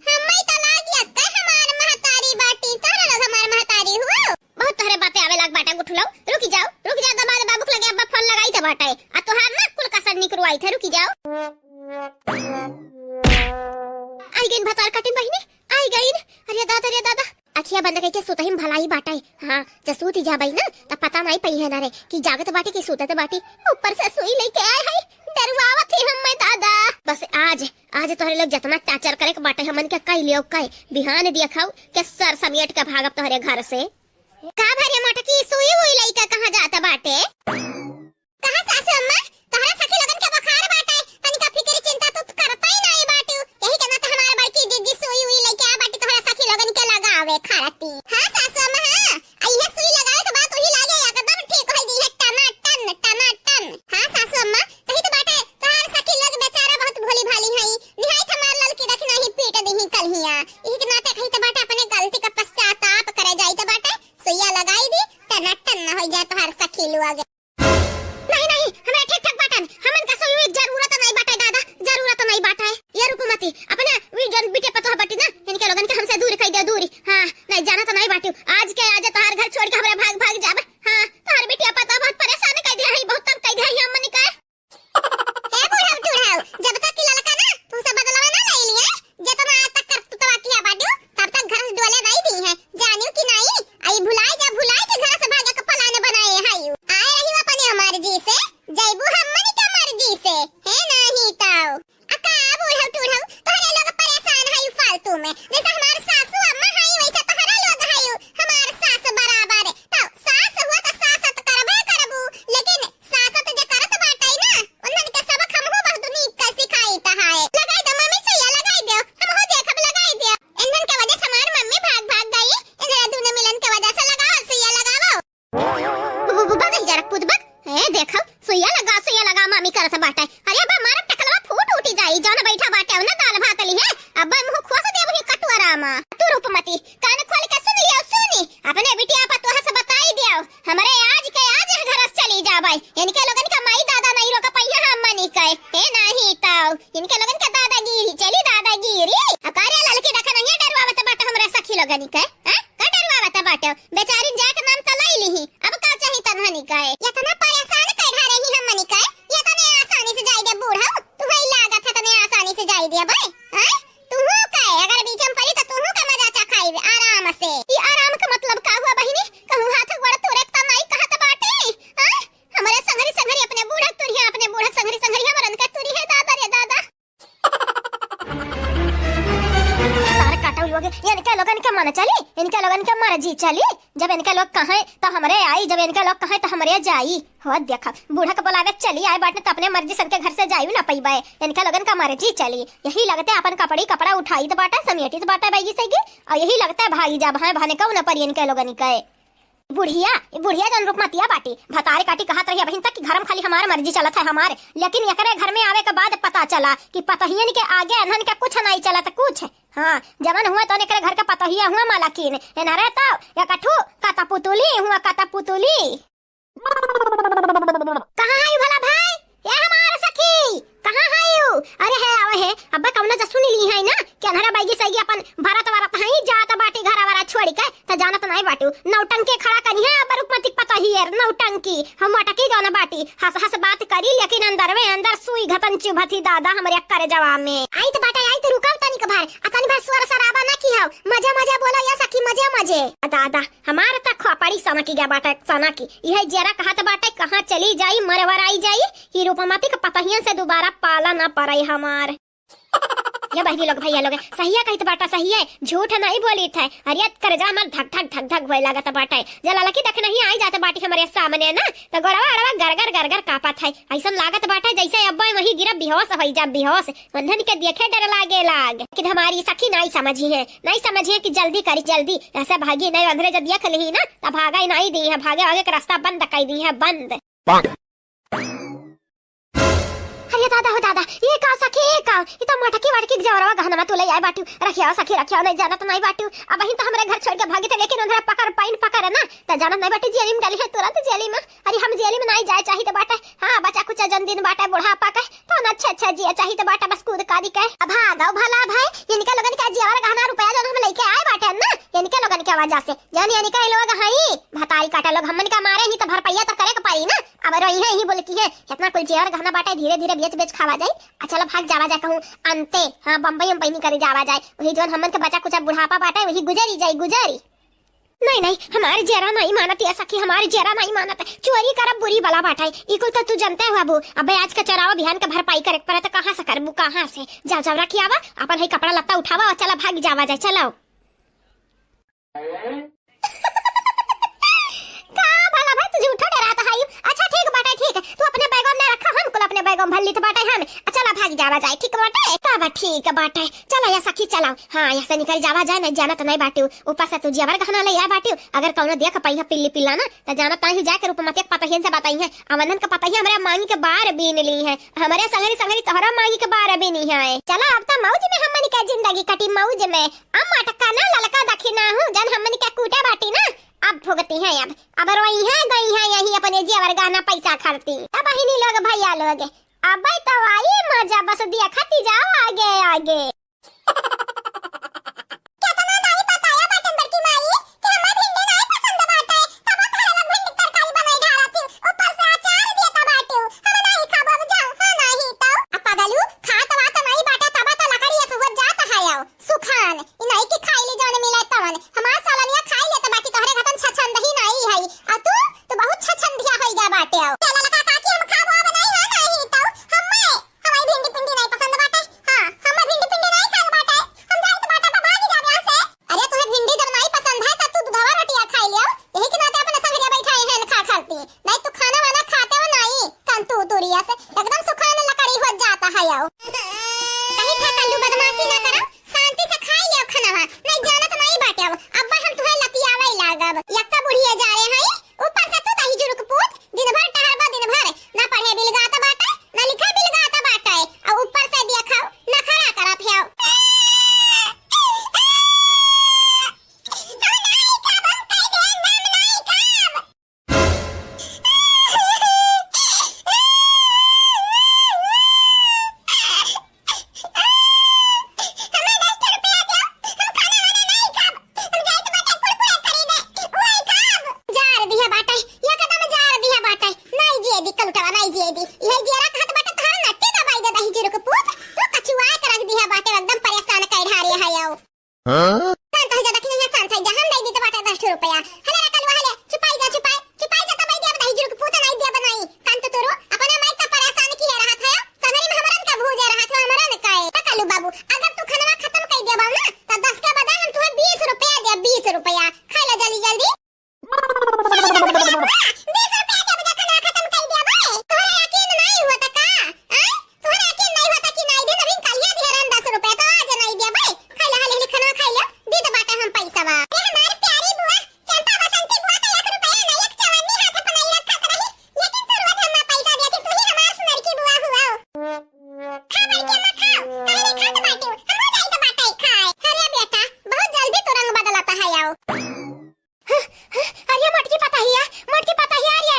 हम्मे तो लागिया के हमार महतारी बाटी, तोहरे लोग हमार महतारी हुआ। बहुत तोहरे बातें आवे लाग बाटे गुठलो। रुकी जाओ, रुकी जाओ, दमाद बाबू के लगे अब्बा फोन लगाई थे बाटे। आ तोहार ना कुल कसर निकरवाई थे, रुकी जाओ। आई गईन भतार काटिन बहिनी, आई गईन। अरे दादा, अरे दादा। अखिया बंद करके सुतही में भलाई बाटे। हाँ, जब सूत जाबई ना, तब पता नाई पई है ना रे, कि जागत बाटी कि सूतत बाटी। ऊपर से सुई लेके आए है, डरवावत ही हम्मे दादा। बस आज, आज तोहरे लोग जतना torture करे के बाटे हमन के कई लियो कई, बिहान दिया खाऊ के सर समेट के भागब तोहरे घर से। का भरे मोटकी, सुई उई लेके कहाँ जात बाटे? कहा सासू अम्मा, तोहरा सखी लोगन के बुखार बाटे, तनिका फिकिर चिंता तू करता ही नाई बाटू। यही के ना तो हमार बड़की जिज्जी सुई उई लेके आ बाटी तोहरा सखी लोगन के लगावे खाती। हाँ सासू अम्मा, हाँ, आ इहे सुई लगावे के बाद वही लागे एकदम ठीक होई दी है, टना टन, टना टन। हाँ सासू अम्मा, कही तो बाटे, तोहार सखी लोग बेचारा बहुत भोली भाली हई, निहायत हमार ललकी रखना ही पीट दी ही कलहिया। यही के नाते कही तो बाटे अपने गलती का पश्चाताप करे जाई तो बाटे, सुइया लगाई दी, टना टन न होई जाए तोहार सखी लोग। नहीं, नहीं, हमरा ठीक ठाक बाटन, हमन का सुई एक जन इनके लोगन के दादागिरी चली, दादागिरी। आ का रे ललकी, देखा नहीं डरवावत बाटे हमरे सखी लोगन के, हैं? का डरवावत बाटे? बेचारिन जाए के नाम त लई लिही, अब का चाही तन्हनी के? इतना परेशान कर रही हमनी के, ये तने आसानी से जाई दे बूढ़ऊ, तू ही लागत है तने आसानी से जाई दे बे, हैं? तूहू के अगर बीच में पड़ी त तूहू के मजा चखाई आराम से। ई आराम के मतलब का हुआ बहिनी? कहूँ हाथ गोड़ तोरे त नहीं कहत बाटे, हैं? हमरे संघरी संघरी अपने बूढ़क तुरिया, अपने बूढ़क संघरी संघरी हमरन के तुरी है दादा रे दादा। तार काटल लोग, इनके लोगन के मन चली, इनके लोगन के मर्जी चली। जब इनके लोग कहें त हमरे आई, जब इनके लोग कहें त हमरे जाई। हो देखा, बूढ़क बोलावे चली आए बाटे त अपने मर्जी सबके घर से जाई ना पइबे। इनके लोगन का मर्जी चली, यही लगते अपन कपड़ी कपड़ा उठाई त बाटे, समेटी त बाटे बैगी सैगी, और यही लगते भागी जा भाई भने कहू ना परी इनके लोगन के। बुढ़िया, ई बुढ़िया जौन रुपमतिया बाटी, भतारे काटी कहत रही अबहिन तक कि घर में खाली हमार मर्जी चलत है हमार, लेकिन एकरे घर में आवे के बाद पता चला कि पतोहियन के आगे अनहन के कुछ नहीं चलत, कुछ। हाँ, जवन हुआ तौन एकरे घर के पतोहिया हुआ मालकिन, एनहरे तो एकठू कतपुतुली हुआ, कतपुतुली। कहाँ है भला भाई? ए हमार सखी, कहाँ है यू? अरे है, आवे है। अब्बा कौनो जसु नहीं ली है ना? कि अन्हरा बैगी सैगी अपन भरत वरत है, जात बाटी घर वरा छोड़ के, त जानत नहीं बाटू। नौटंकी खड़ा करी है, अब रुपमतिक पतोहियर, नौटंकी। हम मटकी जौन बाटी, हंस हंस बात करी, लेकिन अंदर में अंदर सुई घतन चुभत ही दादा हमरे करेजवा में। आई त बाटे, आई त रुकाव तनिक भर, आ तनी भर शोर शराबा ना की हो, मजे मजे बोलो या सखी, मजे मजे। आ दादा, हमार त खोपड़ी सनकी गया बाटे, सनकी। इहे जेरा कहत बाटे, कहाँ चली जाई, मरवर आई जाई, कि रूपमती के पतहियन से दोबारा पाला ना पड़े हमार। ये बहिनी लोग, भैया लोग, सहिया कहित बाटा, सहिए, झूठ नहीं बोलित है। अरे, करेजा हमार धक धक धक धक होए लागत बाटे। जब ललकी देख नहीं आई जात बाटी हमरे सामने ना, त गोड़वा अड़वा गरगर गरगर कापत है। ऐसन लागत बाटे जैसे अब वही गिरा बेहोश होई जा, बेहोश। उन्हन के देखे डर लागे लाग। लेकिन हमारी सखी नहीं समझी है, नहीं समझी है कि जल्दी करी, जल्दी। ऐसे भागी नहीं, अंधरे जब देख ली ना, तब भागा ही नहीं दी है, भागे आगे के रास्ता बंद कर दी है, बंद। अरे दादा हो दादा, ये का सखी, ये का? ये तो मटकी वटकी जवरवा गहनवा तू ले आए बाटू। रखिया सखी, रखिया, नहीं जानत नहीं बाटू। अबहिन तो हमरे घर छोड़ के भागी थे, लेकिन उधर पकड़, पाइन पकड़ ना, त जानत नहीं बाटू, जेली में डाली है तुरंत जेली में। अरे हम जेली में नहीं जाए चाहित बाटे। हाँ, बचा कुचा जन दिन बाटे बुढ़ापा के, तो ना अच्छा अच्छा जिया चाहित बाटे बस कूद कादी के। अब भागो भला भाई, इनके लोगन के जेवर गहना रुपया जौन हम लेके आए बाटे ना, इनके लोगन के वजह से। जौन इनके लोग हई, भतारी काटा लोग, हमन का मारे ही तो भरपैया तो करे के पड़ी ना। अब रोई है ही बोल की है, इतना कुल जेवर गहना बाटे, धीरे धीरे बेच बेच खावा जाए। आ चला भाग जावा जाए कहूँ अंते, हाँ, बम्बई उम्बई नहीं करे जावा जाए। वही जौन हमन के बचा कुचा बुढ़ापा बाटे, वही गुजरी जाए, गुजरी। नहीं, नहीं, हमार जेरा नहीं मानत, या सखी, हमार जेरा नहीं मानत। चोरी करब बुरी बला बाटे, ई कुल तो तू जनते हो अबू। अबे आज का चोरावा बिहान का भरपाई करे के पड़े, तो कहाँ से करबू, कहाँ से? जाओ, जाओ, रखी आवा, अपन है कपड़ा लत्ता उठावा और चला भाग जावा जाए, चलो। का भला भाई, तू झूठो डरात है? अच्छा, ठीक बाटे, ठीक। तू अपने बैगों में रखा, हम कुल अपने बैगों में भर लीत बाटे हम। आ, चला भाग जावा जाए, ठीक बाटे? तब ठीक बाटे। चला या सखी, चला। हाँ, यहाँ से निकल जावा जाए, नहीं जानत नहीं बाटू। ऊपर से तू जेवर गहना ले आए बाटू। अगर कौनो देख पाई है पिल्ली पिल्ला ना, त जानत नहीं जाके रूपमती के पतहियन से बताई है। अवनन के पतहिया हमरा मांगी के बार बीन ली है। हमरे संगरी संगरी तोहरा मांगी के बार बीनी है। चला अब त मौज में हमनी के जिंदगी कटी, मौज में। अब मटका ना ललका दखिना हूँ, जन हमनी के कूटे बाटी ना, अब भुगती है अब। अब रोई है, गई है यही अपने जेवर गहना पैसा खरती। अब बहिनी लोग, भैया लोग, अब तो आई मजा, बस देखती जाओ आगे आगे। केतना नाई बताया बाटन बड़की माई कि हमार भिंडी नाई पसंद बाटे, तब घरे में भिंडी तरकारी बनाई डालत ही, ऊपर से अचार देता बाटू। हम नाई खाबो, अब जाओ, हाँ नाई तो। आ पगलू, खात वात नाई बाटे, तब तो लकड़ी अस हुआ जात है आओ, सुखान। ई नाई कि खाई ले जौन मिले तवन। हमार सालनिया खाई लेत बाकी तोहरे घतन छछंद ही नाई है। आ तू, तू बहुत छछंदिया होई गया बाटे आओ। चला लगा काकी हम खाबो अब नाई, हाँ नाई तो। हम्मे हमारी भिंडी पिंडी नहीं पसंद बाटे। हाँ, हमें भिंडी पिंडी नहीं हाँ? कान तोहे ज्यादा कि नहीं, शांत है जा, हम दे दी तो बाटे दस ठो रुपया। हले रे कलुआ, हले, चुपाई जा, चुपाई, चुपाई जा, तब दे दिया, बताई जुरुक पूत नहीं दिया बनाई। कान तो तोरो, अपने माई का परेशान किए रहत है, संगरी में हमरन का भूजे रहत है, हमरन का है। तो कलू बाबू, अगर तू खनवा खत्म कर दिया बाबू ना, तो दस के बदले हम तुम्हें बीस रुपया दे, बीस रुपया। खा ले जल्दी जल्दी। बीस रुपया के बजाय खाना खत्म कर दिया बे। तोहरा यकीन नहीं हुआ था का? आय? तोहरा यकीन नहीं हुआ था कि नहीं दे, तभी कालिया दिया रहन दस रुपया, तो आज नहीं दिया बे। खा ले, हाले, हाले खाना खा ले, दे दे बाटे हम पैसा बा। ए हमार प्यारी बुआ, चंपा बसंती बुआ तो एक रुपया नहीं, एक चवन्नी हाथ पर नहीं रखत रही, लेकिन तू रोज हमार पैसा दिया कि तू ही हमार सुनर की बुआ हुआ। खा बड़की अम्मा, खाओ, काहे नहीं खात बाटू? हम हो जाई तो बाटे खाए। अरे बेटा, बहुत जल्दी तू रंग बदलता है, आओ। अरे मोटकी पतहिया, मोटकी पतहिया रे।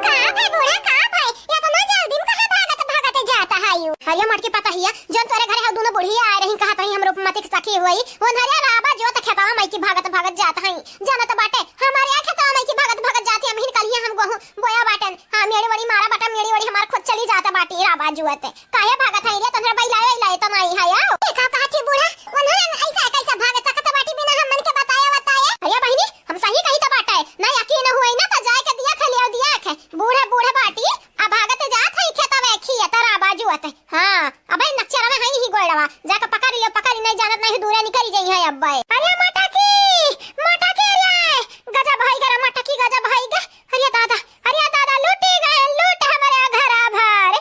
का भई बूढ़ा, का भई? इतना जल्दी में कहाँ भागत, भागत जात हयू? अरे मोटकी पतहिया, जौन तोरे घरे हऊ दुनो बुढ़िया आए रही, कहत रही हम रूपमती के सखी हुई, उन्हरे राबा जोत खेतवा मइकी भागत, भागत जात हई। जानत बाटे, हमरे खेतवा मइकी भागत, भागत जात हई, हमहिन कलिया हम गोहूँ बोया बाटन। हाँ, मेड़ी वड़ी मारा बाटा, मेड़ी वड़ी हमार खुद चली जात बाटी राबा जोत। काहे भागत हई रे? तोहरे बैलाए, बैलाए तो नहीं है, आओ। देखा कहत ही बूढ़ा, उन्हरे ऐसा कैसा भाग सकत बाटी बिना हमन के बताए, बताए? अरे बहिनी, हम सही कही त बाटे, ना यकीन हुई ना त जाए के दिया खे लियो दिया खे। बूढ़े बूढ़े बाटी, आ भागत जात है खेतवे खिया तरा बाजू आते। हाँ, अबे नक्चर में है ही गोड़वा, जाके पकड़ लियो, पकड़, नहीं जानत नहीं दूरे निकल जाई है अब्बे। अरे मटकी, मटकी रे, गजब है गे रे मटकी, गजब है गे। अरे दादा, अरे दादा, लूटी गए, लूट हमारे घरा भर।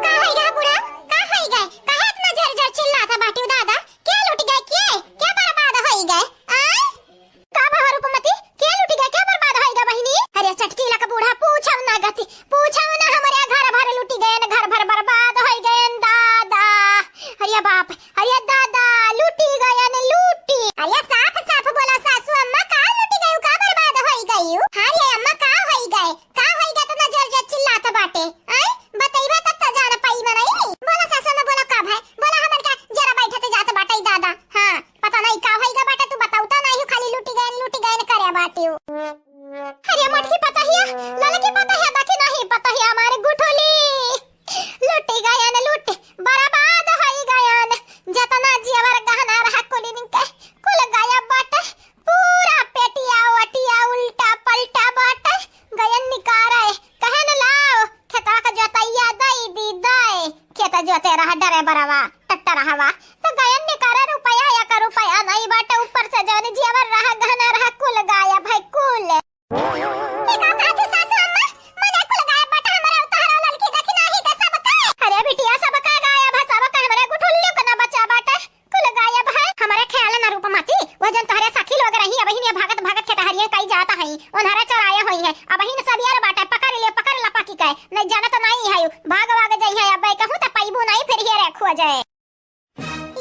का होई गा बूढ़ा? का होई गा? काहे इतना झर झर चिल्लात बाटिउ दादा? के लूट गए? के? के बर्बाद होई गए? आय? का भवा रूपमती? के लूट गए? के बर्बाद होई गा बहिनी? अरे चटकीला का बूढ़ा, पूछो ना गति, पूछो ना, हमरे घर भर लूटी गए न, घर भर बर्बाद होई गए न दादा। अरे बाप, अरे दादा, लूटी गए न, लूटी। अरे साफ साफ बोला सासू अम्मा, का लूटी गए, का बर्बाद होई गए? हाँ रे अम्मा, का होई गए? का होई गा इतना जोर जोर चिल्लात बाटे? आय? बतइबे तब त जान पाई मनई। बोला सासू में बोला का भाई? बोला हमन का जरा बैठत जात बाटे दादा। हाँ, पता नहीं का होई गा बाटे, तू बताऊ त नहीं, खाली लूटी गए, लूटी गए करे बाटे। अरे मोटकी पतहिया, ललकी पतहिया, देखी नहीं पतहिया हमारे गुठुली। लूटी गयन लूट, बर्बाद होई गयन। जतना जेवर गहना रहा कुलिन के, कुल गायब बाटे। पूरा पेटिया ओटिया उल्टा पलटा बाटे। गयन निकारे, कहन लाओ, खेतवा का जोतैया दई दी दई। खेत जोते रहा डरे बरवा, टट्टा रहवा। तो गयन निकारे रुपया, एक रुपया नहीं बाटे। ऊपर से जौन जेवर रहा, गहना रहा, कुल गायब है, कुल। ई का कहत हू सासू अम्मा? मने कुल गायब बाटे हमरे, तोहरा ललकी देखी नाही के सब का? अरे बिटिया, सब का गायब है, सब का, हमरे गुठुल्ली के ना बचा बाटे, कुल गायब है। हमरे ख्याल ना रूपमती, वो जन तोहरे सखी लोग रही, अबहिन ये भागत भागत खेतहरिये कई जात हई, उन्हरे चराए होई है, अबहिन सब यार बाटे, पकड़ ले, पकड़ ला पाकी के, नहीं जानत नहीं है, भाग वाग जाई है, अब कहूँ त पैबू नहीं, फिर ये रे खोजे।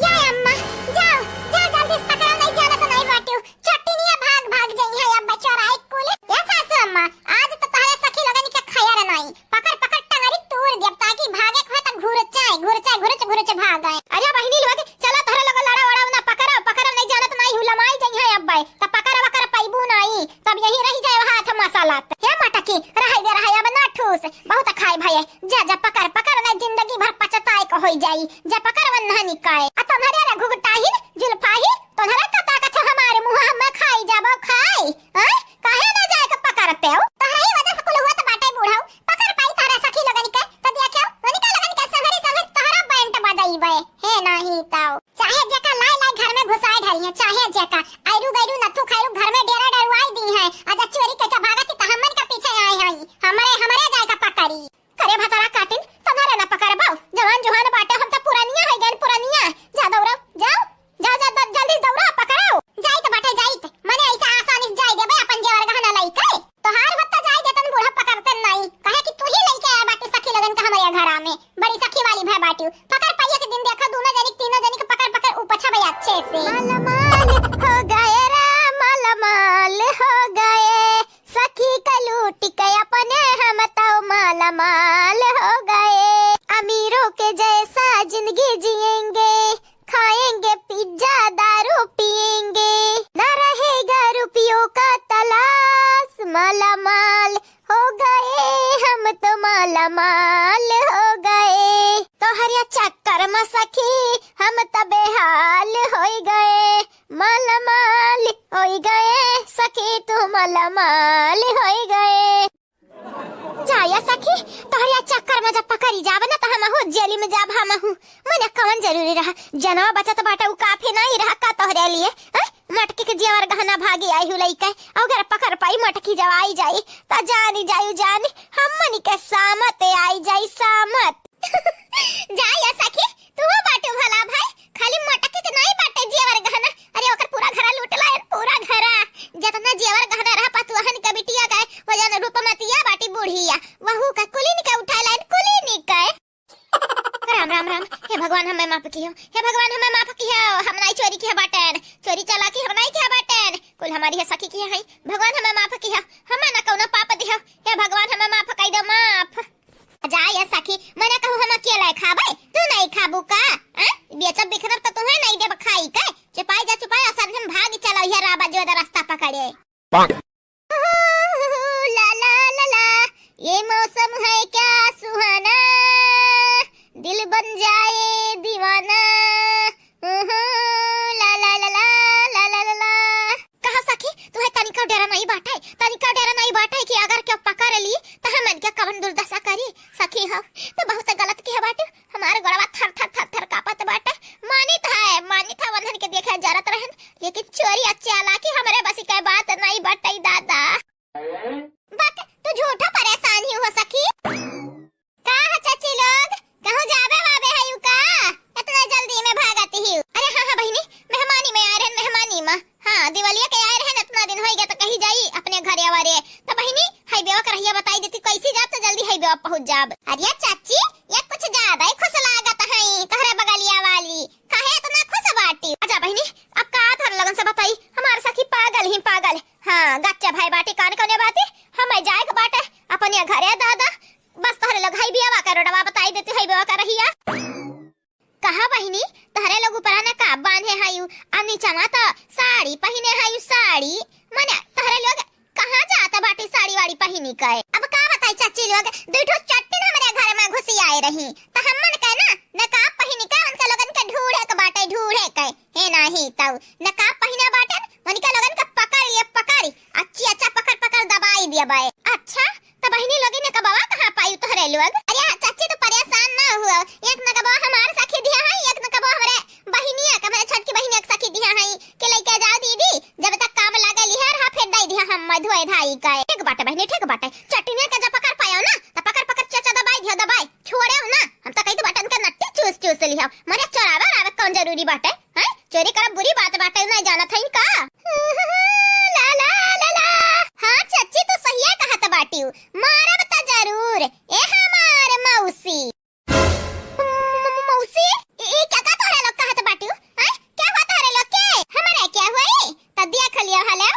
या अम्मा, जाओ, जाओ जल्दी से पकड़ो, नहीं जाना तो नहीं बाटियो। छोटी नहीं है, भाग, भाग जाई है अब चोराई कुल। या सासू अम्मा, आज तो तोहरे सखी लोगन के खैर नहीं। पकड़, पकड़ टंगरी तोड़ देब, ताकि भागे के होए तो घुरचाए, घुरचाए, घुरच, घुरच भागे। अरे बहिनी लोग, चला तोहरे लोग लड़ा ओड़ा ना, पकड़ो, पकड़ो, नहीं जानत नहीं हूँ, लमाई जाई है अब। तो पकड़ वकड़ पैबू नहीं, तब यही रही जाए हाथ मसाला। हे मटकी, रहे दे रहे, अब ना ठूस, बहुत खाए भये। जा, जा, पकड़, पकड़, ना जिंदगी भर पछताए के होई जाई। जा, पकड़, वन्हा निकाय। आ तोहरे रे घुघटाहिन, जुल्फाहिन, तोहरे का ताकत है हमारे मुँह में खाई जाबो खाई? हैं? काहे ना जाए के पकड़ पेउ? तोहरे ही वजह से कुल हुआ तो बाटे बूढ़ऊ। पकड़ पाई तोहरे सखी लोगन के, तो देखियो, उनका लोगन के संघरी संघरी तोहरा बैंड बजाइबे। हे नाही ताऊ। चाहे जेका लाए लाए घर में घुसाए ढारी है, चाहे जेका। आयरू गैरू नथु खैरू घर में डेरा डरवाई दी है। आ जा चोरी करके भागत ही तो हमन के पीछे आए हैं। हमरे, हमरे जाए का पकड़ी। करे भतरा काटिन, तोहरे ना पकड़बो। जवान जुहान बाटे, हम तो पुरनिया है गन पुरनिया। जा दौड़ो, जाओ। जा, जा, द-, जल्दी दौड़ा, पकड़ो। जाइत बाटे, जाइत। मने ऐसा आसानी से जाए देबे अपन जेवर गहना लइके? तोहार होत त जाए देतन, बूढ़ा पकड़तन नाई। काहे कि तू ही लइके आए बाटे सखी लोगन का हमरे घरा में। बड़ी सखी वाली भय बाटियो। पकड़ पाई एक दिन देखा, दोनों जनी, तीनों जनी के पकड़, पकड़ उपछबे अच्छे से। मालामाल हो गए रे, मालामाल हो गए। सखी का लूट के अपने हम तो मालामाल हो गए। अमीरों के जैसा जिंदगी जिएंगे, खाएंगे पिज्जा, दारू पिएंगे, ना रहेगा रुपयों का तलाश। मालामाल हो गए, हम तो मालामाल हो गए। तोहरे चक्कर कर्म सखी हम त बेहाल होई गए, मालामाल होई गए, सखी तू मालामाल होई गए। जा या सखी, तोहरे चक्कर में जब पकड़ी जाब ना, त हमहू जेल में जाब हमहू। मने कवन जरूरी रहा, जनवा बचत बाटे, उ काफी नहीं रहा का तोहरे लिए? हैं? मटकी के जेवर गहना भागी आई हूँ लइके, अगर पकड़ पाई मटकी जब आई जाई, त जानी जायु जानी, हमनी के सामत आई जाई सामत। जा या सखी, तू बाटू भला भाई, खाली मटकी के नहीं बाटे जेवर गहना, अरे ओकर पूरा घरा लूट लायन, पूरा घरा। जतना जेवर गहना रहा पतुअहन के बिटिया के, वो जन रूपमतिया बाटी बुढ़िया, वहू का कुलीन के उठा लायन, कुलीन के। राम, राम, राम। हे भगवान, हमें माफ किहो। हे भगवान, हमें माफ किहो। हम नाई चोरी किहे बाटेन। चोरी चालाकी हम नाई किहे बाटेन। कुल हमारी है सखी किहे हैं। भगवान, हमें माफ किहो। हमें ना कौनो पाप दिहो। हे भगवान, हमें माफ कई दो, माफ। जा ये सखी, मने कहू हम अकेले खाबे, तू नहीं खाबू का? हैं? बेचब बिखरब तो तुम्हें नहीं देब खाई के। चुपाई जा, चुपाई, असन हम भाग चलो, ये राबा जो रास्ता पकड़े। ला, ला, ला, ला, ये मौसम है क्या सुहाना, दिल बन जाए दीवाना। ला, ला, ला, ला, ला, ला, ला, ला। कहा सखी, तुहे तनिका डर नहीं बाटे, तनिका डर नहीं बाटे कि अगर केहू पकड़ ली, त हमन के कवन दुर्दशा करी? सखी हो, तो बहुत गलत किहे बाटे। हमार गोड़वा थर थर थर थर कांपत बाटे। मानित है, मानित है, वंधन के देखे जरत रहन, लेकिन चोरी आ चालाकी हमरे बसी के बात नहीं बाटे दादा। बक, तू झूठो परेशान ही हो सखी। का है चाची लोग, कहूँ जाबे वाबे है यू का? इतना जल्दी में भागत ही? अरे हाँ, हाँ बहिनी, मेहमानी में आए रहन, मेहमानी में। हाँ, दिवालिया के आए रहन, इतना दिन होई गया तो कहीं जाई अपने घरे वरे। तो बहिनी, हाईवे का रहिया बताई देती, कैसी जाब तो जल्दी हाईवे पहुँच जाब। अरे चाची, ये कुछ ज्यादा ही खुश लागत है तोहरे बगलिया वाली, काहे इतना खुश बाटी? अच्छा बहिनी, अब का तोहरे लोगन से बताई, हमारे सखी पागल ही पागल। हाँ, गच्चा भाई बाटी, कान कौने बाती, हमें जाए के बाटे अपने घरे दादा, बस तोहरे लोग हाईवे का रोडवा बताई देती, हाईवे का रहिया। कहा बहिनी, तोहरे लोग ऊपरा नकाब बांधे हयू, आ नीचवा तो साड़ी पहिने हयू, साड़ी। मने तोहरे लोग कहाँ जात बाटी साड़ी वाड़ी पहिनी के? अब का बताई चाची लोग, दुई ठो चट्टिन हमरे घर में घुसी आए रही, त हमन के ना नकाब पहिनी के उनके लोगन के ढूढ़े के बाटे, ढूढ़े के। हे नाही तऊ, नकाब पहिने बाटन, उनके लोगन के पकड़ लिए, पकड़, अच्छी अच्छा पकड़ पकड़ दबाई दिया बाए। अच्छा, त बहिनी लोगिन नकबवा कहाँ पाई तोहरे लोग? अरे चाची, तू परेशान ना हुआ, एक नकबवा हमार सखी दिया है, एक नकबवा हमरे बहिनिया के, हमरे छोटकी बहिनिया के सखी दिया है कि लइके जाओ दीदी, जब तक काम लागे लिहे रहा, फिर दे दिया हम धोए धाई के। ठीक बाटे बहिनी, ठीक बाटे, चटनिया के जब पकड़ पायो ना, त पकड़ पकड़ चचा दबाई दिया, दबाई छोड़े हो ना, हम तो कही तो बटन के नट्टी चूस चूस लिया, मरे चोरावे आवे कौन जरूरी बाटे? हैं? चोरी करब बुरी बात बाटे, नहीं जानत हईन का? ला, ला, ला, ला। हाँ, चाची, तू सहिया कहत बाटिउ। मारब त जरूर। ए हमार मौसी। म-, म-, मौसी? ई, ई क्या, का तोहरे लोग कहत बाटिउ? हैं? क्या हुआ तोहरे लोग के? हमरे क्या हुई? त देख लियो हले।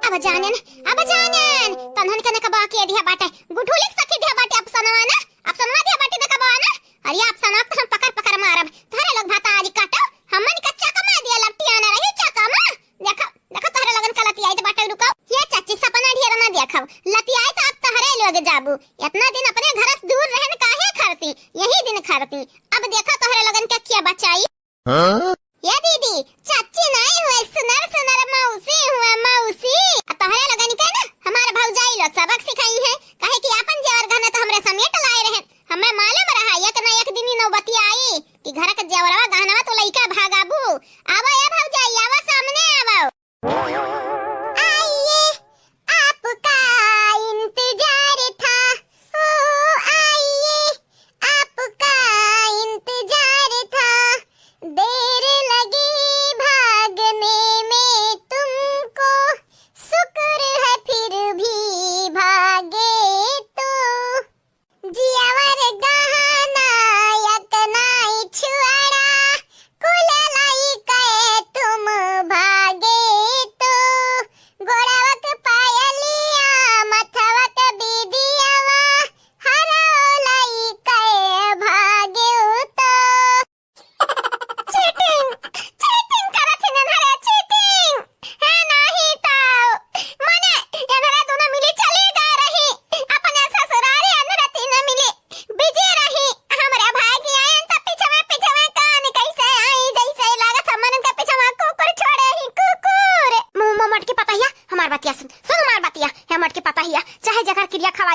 अब जानेन, अब जानेन, तन्हन के नकबा के दिया बाटे, गुठुली के सखी दिया बाटे, अफसनवा ना, अफसनवा दिया बाटे नकबा ना। अरे अफसनवा के तो हम पकड़ पकड़ मारब, तोहरे लोग भाता आदि काटो, हमन के चकमा दिया लपटिया ना रही, चकमा। देखो, देखो तोहरे लोगन का लतियाई तो बाटे, रुको। ये चाची सपना ढेर ना देखब, लतियाई तो अब तोहरे लोग जाबू, इतना दिन अपने घर से दूर रहन काहे खरती, यही दिन खरती। अब देखो तोहरे लोगन के क्या बचाई। हाँ? ये दीदी, चाची नहीं हुए, सुनर सुनर मौसी हुए, मौसी। आ तोहरे लोगन के ना हमार भौजाई लोग सबक सिखाई है, काहे कि आपन जेवर गहना तो हमरे समेट लाए रहे। हमें मालूम रहा एक ना एक दिन ई नौबती आई कि घर के जेवरवा गहनवा तो लइका भागाबू। आवा ए भौजाई, आवा सामने आवा। आइए, आपका इंतजार था, ओ आइए, आपका इंतजार था, देर लगी भागने में तुमको, शुक्र है फिर भी भागे तो। जियावर गहना यक नाई छुअड़ा,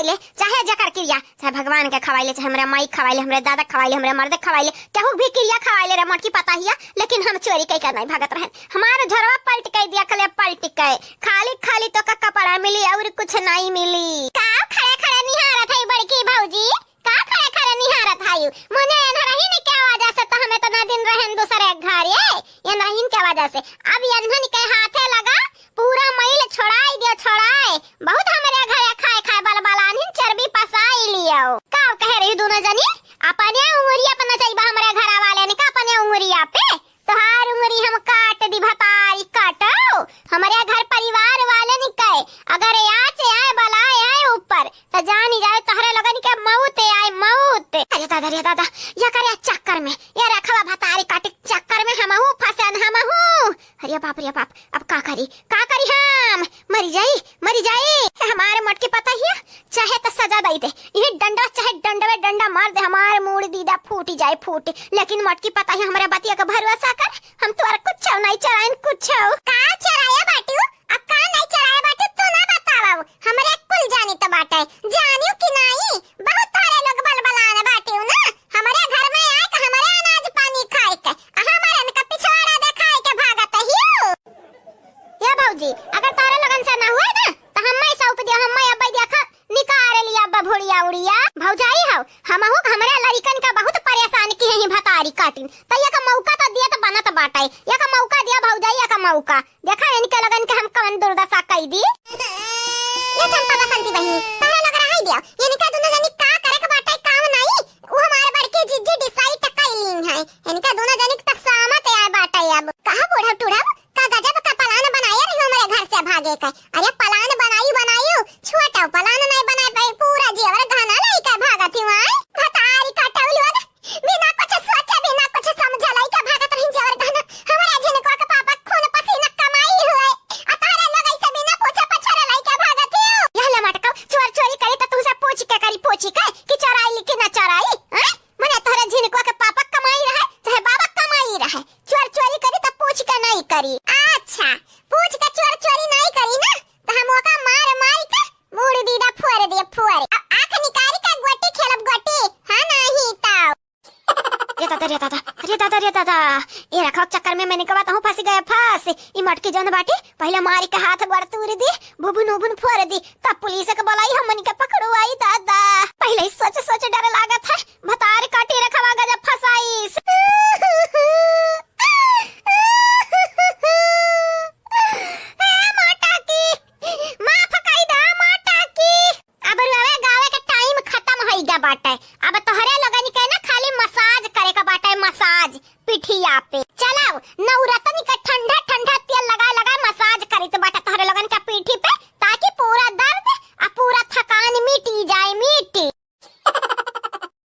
के, चाहे जेकर किरिया, चाहे भगवान के खवाइले, चाहे हमरे माई खवाइले, हमरे दादा खवाइले, हमरे मर्दे खवाइले, केहू भी किरिया खवाइले रे मोटकी पतहिया, लेकिन हम चोरी कइ के नहीं भागत रहन। हमार झोरवा पलटि के दिया कले, पलटि के। खाली खाली तोका कपड़ा मिली और कुछ नहीं मिली। का खड़े खड़े निहारत है बड़की भौजी? का खड़े खड़े निहारत है? मने एनरहिन के वजह से तो हम इतना दिन रहन दूसरे घरे। एनरहिन के वजह से। अब एनहन के हाथे लगा, पूरा मइल छोड़ाई दियो, छोड़ाए। बहुत हमरे घरे खाए खाए बलबलानहिन चर्बी पसाई लियो। का कहे रही दुनो जनी? अपने उंगरिया पे नचइबा हमरे घरा वाले ने का अपने उंगरिया पे? तोहार उंगरी हम काट दी भतारी काटो। हमरे घर परिवार वाले ने कहे, अगर आँच आए बलाए आए ऊपर, त जानी जाए तोहरे लोगन के मौत आए मौत। अरे दादा रे दादा, ये करे चक्कर में, ये रखवा भतारी काटे चक्कर में हमहू फंसन हमहू। अरे बाप रे बाप, अब का करी, का करी हम? मरी जाई, मरी जाई। हमारे मोटकी पतहिया, चाहे तो सजा दई दे, ये डंडा चाहे डंडवे डंडा मार दे, हमारे मूड़ दीदा फूटी जाए फूटी, लेकिन मोटकी पतहिया हमरे बतिया का भरोसा कर, हम तोर कुछ नहीं चराइन कुछ। का चराया बाटू? अब का नहीं चराया बाटू तू ना बतावा, हमरे कुल जानी तो बाटे, जानियो कि नहीं? बहुत तोहरे लोग बलबलान बाटियो ना, हमरे घर में आए के हमरे अनाज पानी खाए के, आ हमरे इनका पिछवाड़ा देखाए के भागत हियो। ए भौजी, अगर तोहरे लोगन से ना हुए ना, तो हम्मे सौंप दियो, हम्मे अब्बे देखा निकाल लिया बभुड़िया उड़िया। भौजाई हो, हमहू के हमरे लड़िकन का बहुत परेशान किहे ही भतारी काटिन, तो एक मौका तो दिया तो बनत बाटे, एक मौका दिया भौजाई, एक मौका। देखा इनके लोगन के हम कवन दुर्दशा कई दी। ये चंपा बसंती बहिनी, तोहरे लोग रहाई दिया। इनका दुनो जनी का करे के बाटे, काम नहीं, उ हमारे बड़की जिज्जी decide कई लीन है। इनका दुनो जनी के त सामत आए बाटे अब। कहा बूढ़ा टूढ़ा, का गजब का plan बनाए रही हमारे घर से भागे का। अरे plan बनाई बनाई, छोटा plan नहीं बनाए पाई, पूरा जेवर गहना लेके भागत ही वहाँ। भतारी काटौल लोग। बिना कुछ सोचे, बिना कुछ समझे लइके भागत रहिन जेवर गहना। हमरे झिनकवा के पापा खून पसीना कमाई हुए। आ तोहरे लोग ऐसे बिना पूछे पछोरे लइके भागत हियो। यह ले मटकाऊ, चोर चोरी करी त तुहसे पूछ के करी, पूछी के कि चोराई कि ना चोराई, हैं? मने तोहरे झिनकवा के पापा कमाई रहे, चाहे बाबा कमाई रहे, चोर चोरी करी त पूछ के नहीं करी। अच्छा, पूछ के चोर चोरी नहीं करी ना, त हम ओका मार मार के मूड़ दीदा फोड़ दिए, फोड़। अब आँख निकाल के गोटी खेलब, गोटी। हाँ, नहीं तो। रे दादा, रे दादा, रे दादा, रे दादा। ए रखवा के चक्कर में मैंने कहा तो हूँ फंसी गया, फंस। ई मटकी जौन बाटी, पहले मारी के हाथ गोड़ तूर दी, बुबुन उबुन फोड़ दी, तब पुलिस के बुलाई, हमनी के पकड़वाई दादा। पहले ही सोच सोच डर लागत है, भतार काटी रखवा गजब फंसाइस। ए माता की, माफ कई दा माता की। अब रुआवे गावे के time खतम होई गा बाटे। अब तोहरे लोगन के ना खाली massage करे के बाटे, massage पिठिया पे। चलाओ, नवरत्न के ठंडा ठंडा तेल लगा लगा massage करित बाटे तोहरे लोगन के पीठी पे, ताकि पूरा दर्द आ पूरा थकान मिटी जाए, मिटी।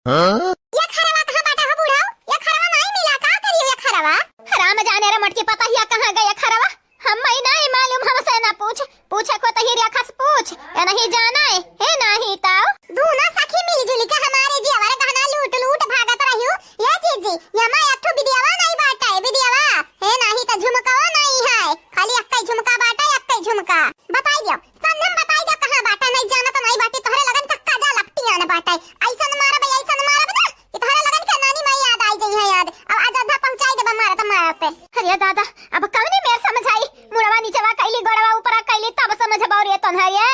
हाँ? ये खरवा कहाँ बाटा हो बूढ़ा? ये खरवा नहीं मिला, का करियो ये खरवा? राम जाने रे मटकी पतहिया कहाँ गए खरवा? हम्मे नहीं मालूम, हमसे ना पूछ। पूछे को तही रेखस पूछ, ये नहीं जाना है, हे नहीं ताऊ। दूनो सखी मिलजुल के हमारे जेवर गहना लूट लूट भागत रहियो। ये जीजी, ये मैं अथु बिदियावा नहीं बाटा है, बिदियावा। हे नहीं तो झुमकावा नहीं है, खाली अक्कई झुमका बाटा है, अक्कई झुमका। बताई दियो, संगम बताई दियो कहाँ बाटा, नहीं जाना तो नहीं बाटी, तोहरे लगन का काजा लपटियान बाटा है। ऐसन मारब, ऐसन मारब ना कि तोहरे लगन के नानी माई याद आई जई है याद। अब अयोध्या पहुँचाई देबा मारत मारत। अरे दादा, अब कवनी मेर समझाई? मुड़वा नीचवा कैली, गोड़वा ऊपरा कैली, तब समझबो रे तोन्हरे।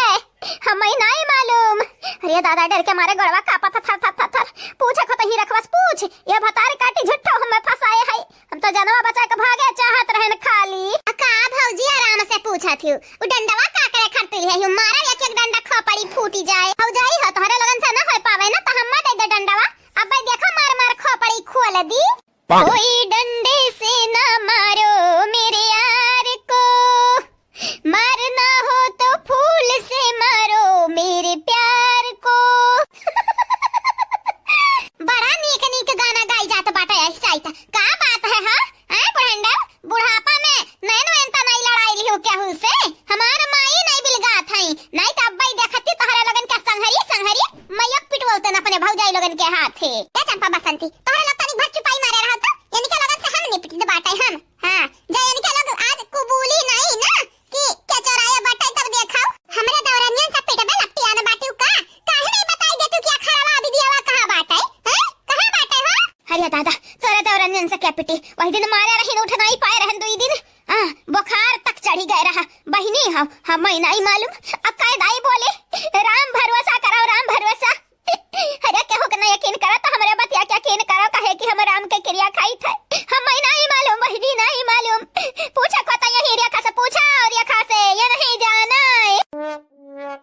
हम्मे नाई मालूम। अरे दादा, डर के मारे गोड़वा कांपत थर थर थर थर। पूछे को तही रखबस पूछ, ये भतार काटी झुट्ठो हम्मे फंसाए है। हम तो जनवा बचा के भागे चाहत रहन खाली। आ का भौजी आराम से पूछत हियो, उ डंडवा का करे खरतिल है, यू मारा एक एक डंडा खोपड़ी फूटी जाए। भौजाई हो, तोहरे लोगन से ना होई पावे ना, तो हम्मे दे दे डंडवा। अब्बे देखो मार मार खोपड़ी खोल दी। कोई डंडे से ना मारो मेरे यार को, मारना हो तो फूल से मारो मेरे प्यार को। बड़ा नीक नीक गाना गाई जात बाटे ऐसा ही था। का बात है, हाँ? हैं, बुढ़ंडा? बुढ़ापा में नैन वैन त नहीं लड़ाई लिहू केहू से? हमार माई नहीं बिलगात हई, नहीं तो अब्बई देखती तोहरे लोगन के संहरी, संहरी, मैया पिटवतन अपने भौजाई लोगन के हाथे। ए चंपा बसंती, तोहरे लोग तनी भर चुपाई मारे रहो तो, इनके लोगन से हम निपट बाटे हम। हाँ, जे इनके लोग आज कुबूली नहीं ना कि के चोराया बाटे तब देखाओ। हमरे दौरनियन से पिटबे लपटियान बाटू का? का ए दादा, तोरे देवरनियन से क्या पिटी? वही दिन मारे रहिन, उठ नाई पाए रहन दुई दिन। हाँ, बुखार तक चढ़ी गए रहा। बहिनी, हम, हमें नाई मालूम। अब काहे दाई बोले, "राम भरोसा करो, राम भरोसा।" अरे, केहू के ना यकीन करो तो हमरे बतिया के यकीन करो, काहे कि हम राम के किरिया खाई थे। हमें नाई मालूम बहिनी, नाई मालूम। पूछे को तो यही रेखा से पूछा और रेखा से, ये नहीं जाना है।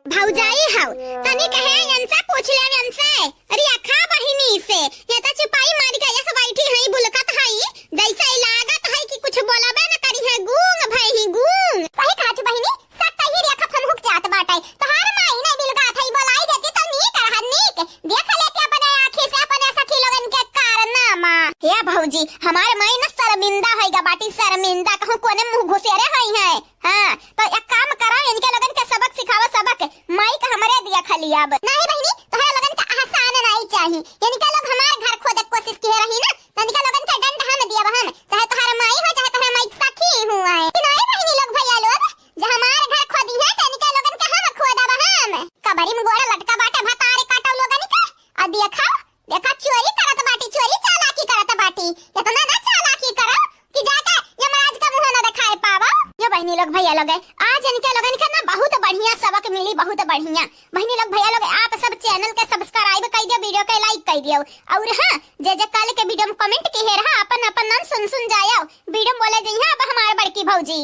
भौजाई हौ, तनी कहे इनसे पूछ ले, इनसे। रेखा बहिनी से, ये तो चुपाई मार के ऐसे बैठी हैं, बुलकत हैं, जैसे ही लागत है कि कुछ बोलबे न करी है, गूंग भई ही गूंग। सही कहा तू बहिनी, सत्ता ही रेखा फनहुक जात बाटे। तोहार माई नहीं बिलगात है, बोलाई देती तो नीक रहा, नीक। देख लेती अपने आँखी से अपने सखी लोगन के कारनामा। हे भौजी, हमार माई न शर्मिंदा होइगा बाटी, शर्मिंदा। कहूँ कोने मुँह घुसेरे होई हैं। हाँ, तो एक काम करा, इनके लोगन के सबक सिखावा, सबक। माई का हमरे दिया खाली अब। नहीं बहिनी, तोहरे लोगन का एहसान नहीं चाही। इनके लोग हमार घर खोदे के कोशिश किए रही ना, तो इनके लोगन के दंड हम दियब हम, चाहे तोहर माई हो, चाहे तोहर माई के सखी हुआ है। कि नहीं बहिनी लोग, भैया लोग, जे हमार घर खोदी है, तो इनके लोगन के हम खोदब हम। कबरी में गोड़ लटका बाटे भतारी काटो लोगन के। आ देखा, देखा, चोरी करत बाटी, चोरी चालाकी करत बाटी। इतना ना चालाकी करो कि जाके यमराज का मुंह ना दिखाए पावो। यो बहिनी लोग, भैया लोग, आज इनके लोगन के ना बहुत बढ़िया सबक मिली, बहुत बढ़िया। बहिनी लोग, भैया लोग, आप सब channel के subscribe कर दियो, video के like कर दियो। और हाँ, जे जे कल के video में comment किहे रहा, अपन अपन नाम सुन सुन जायो। Video में बोले जइहा अब हमार बड़की भौजी।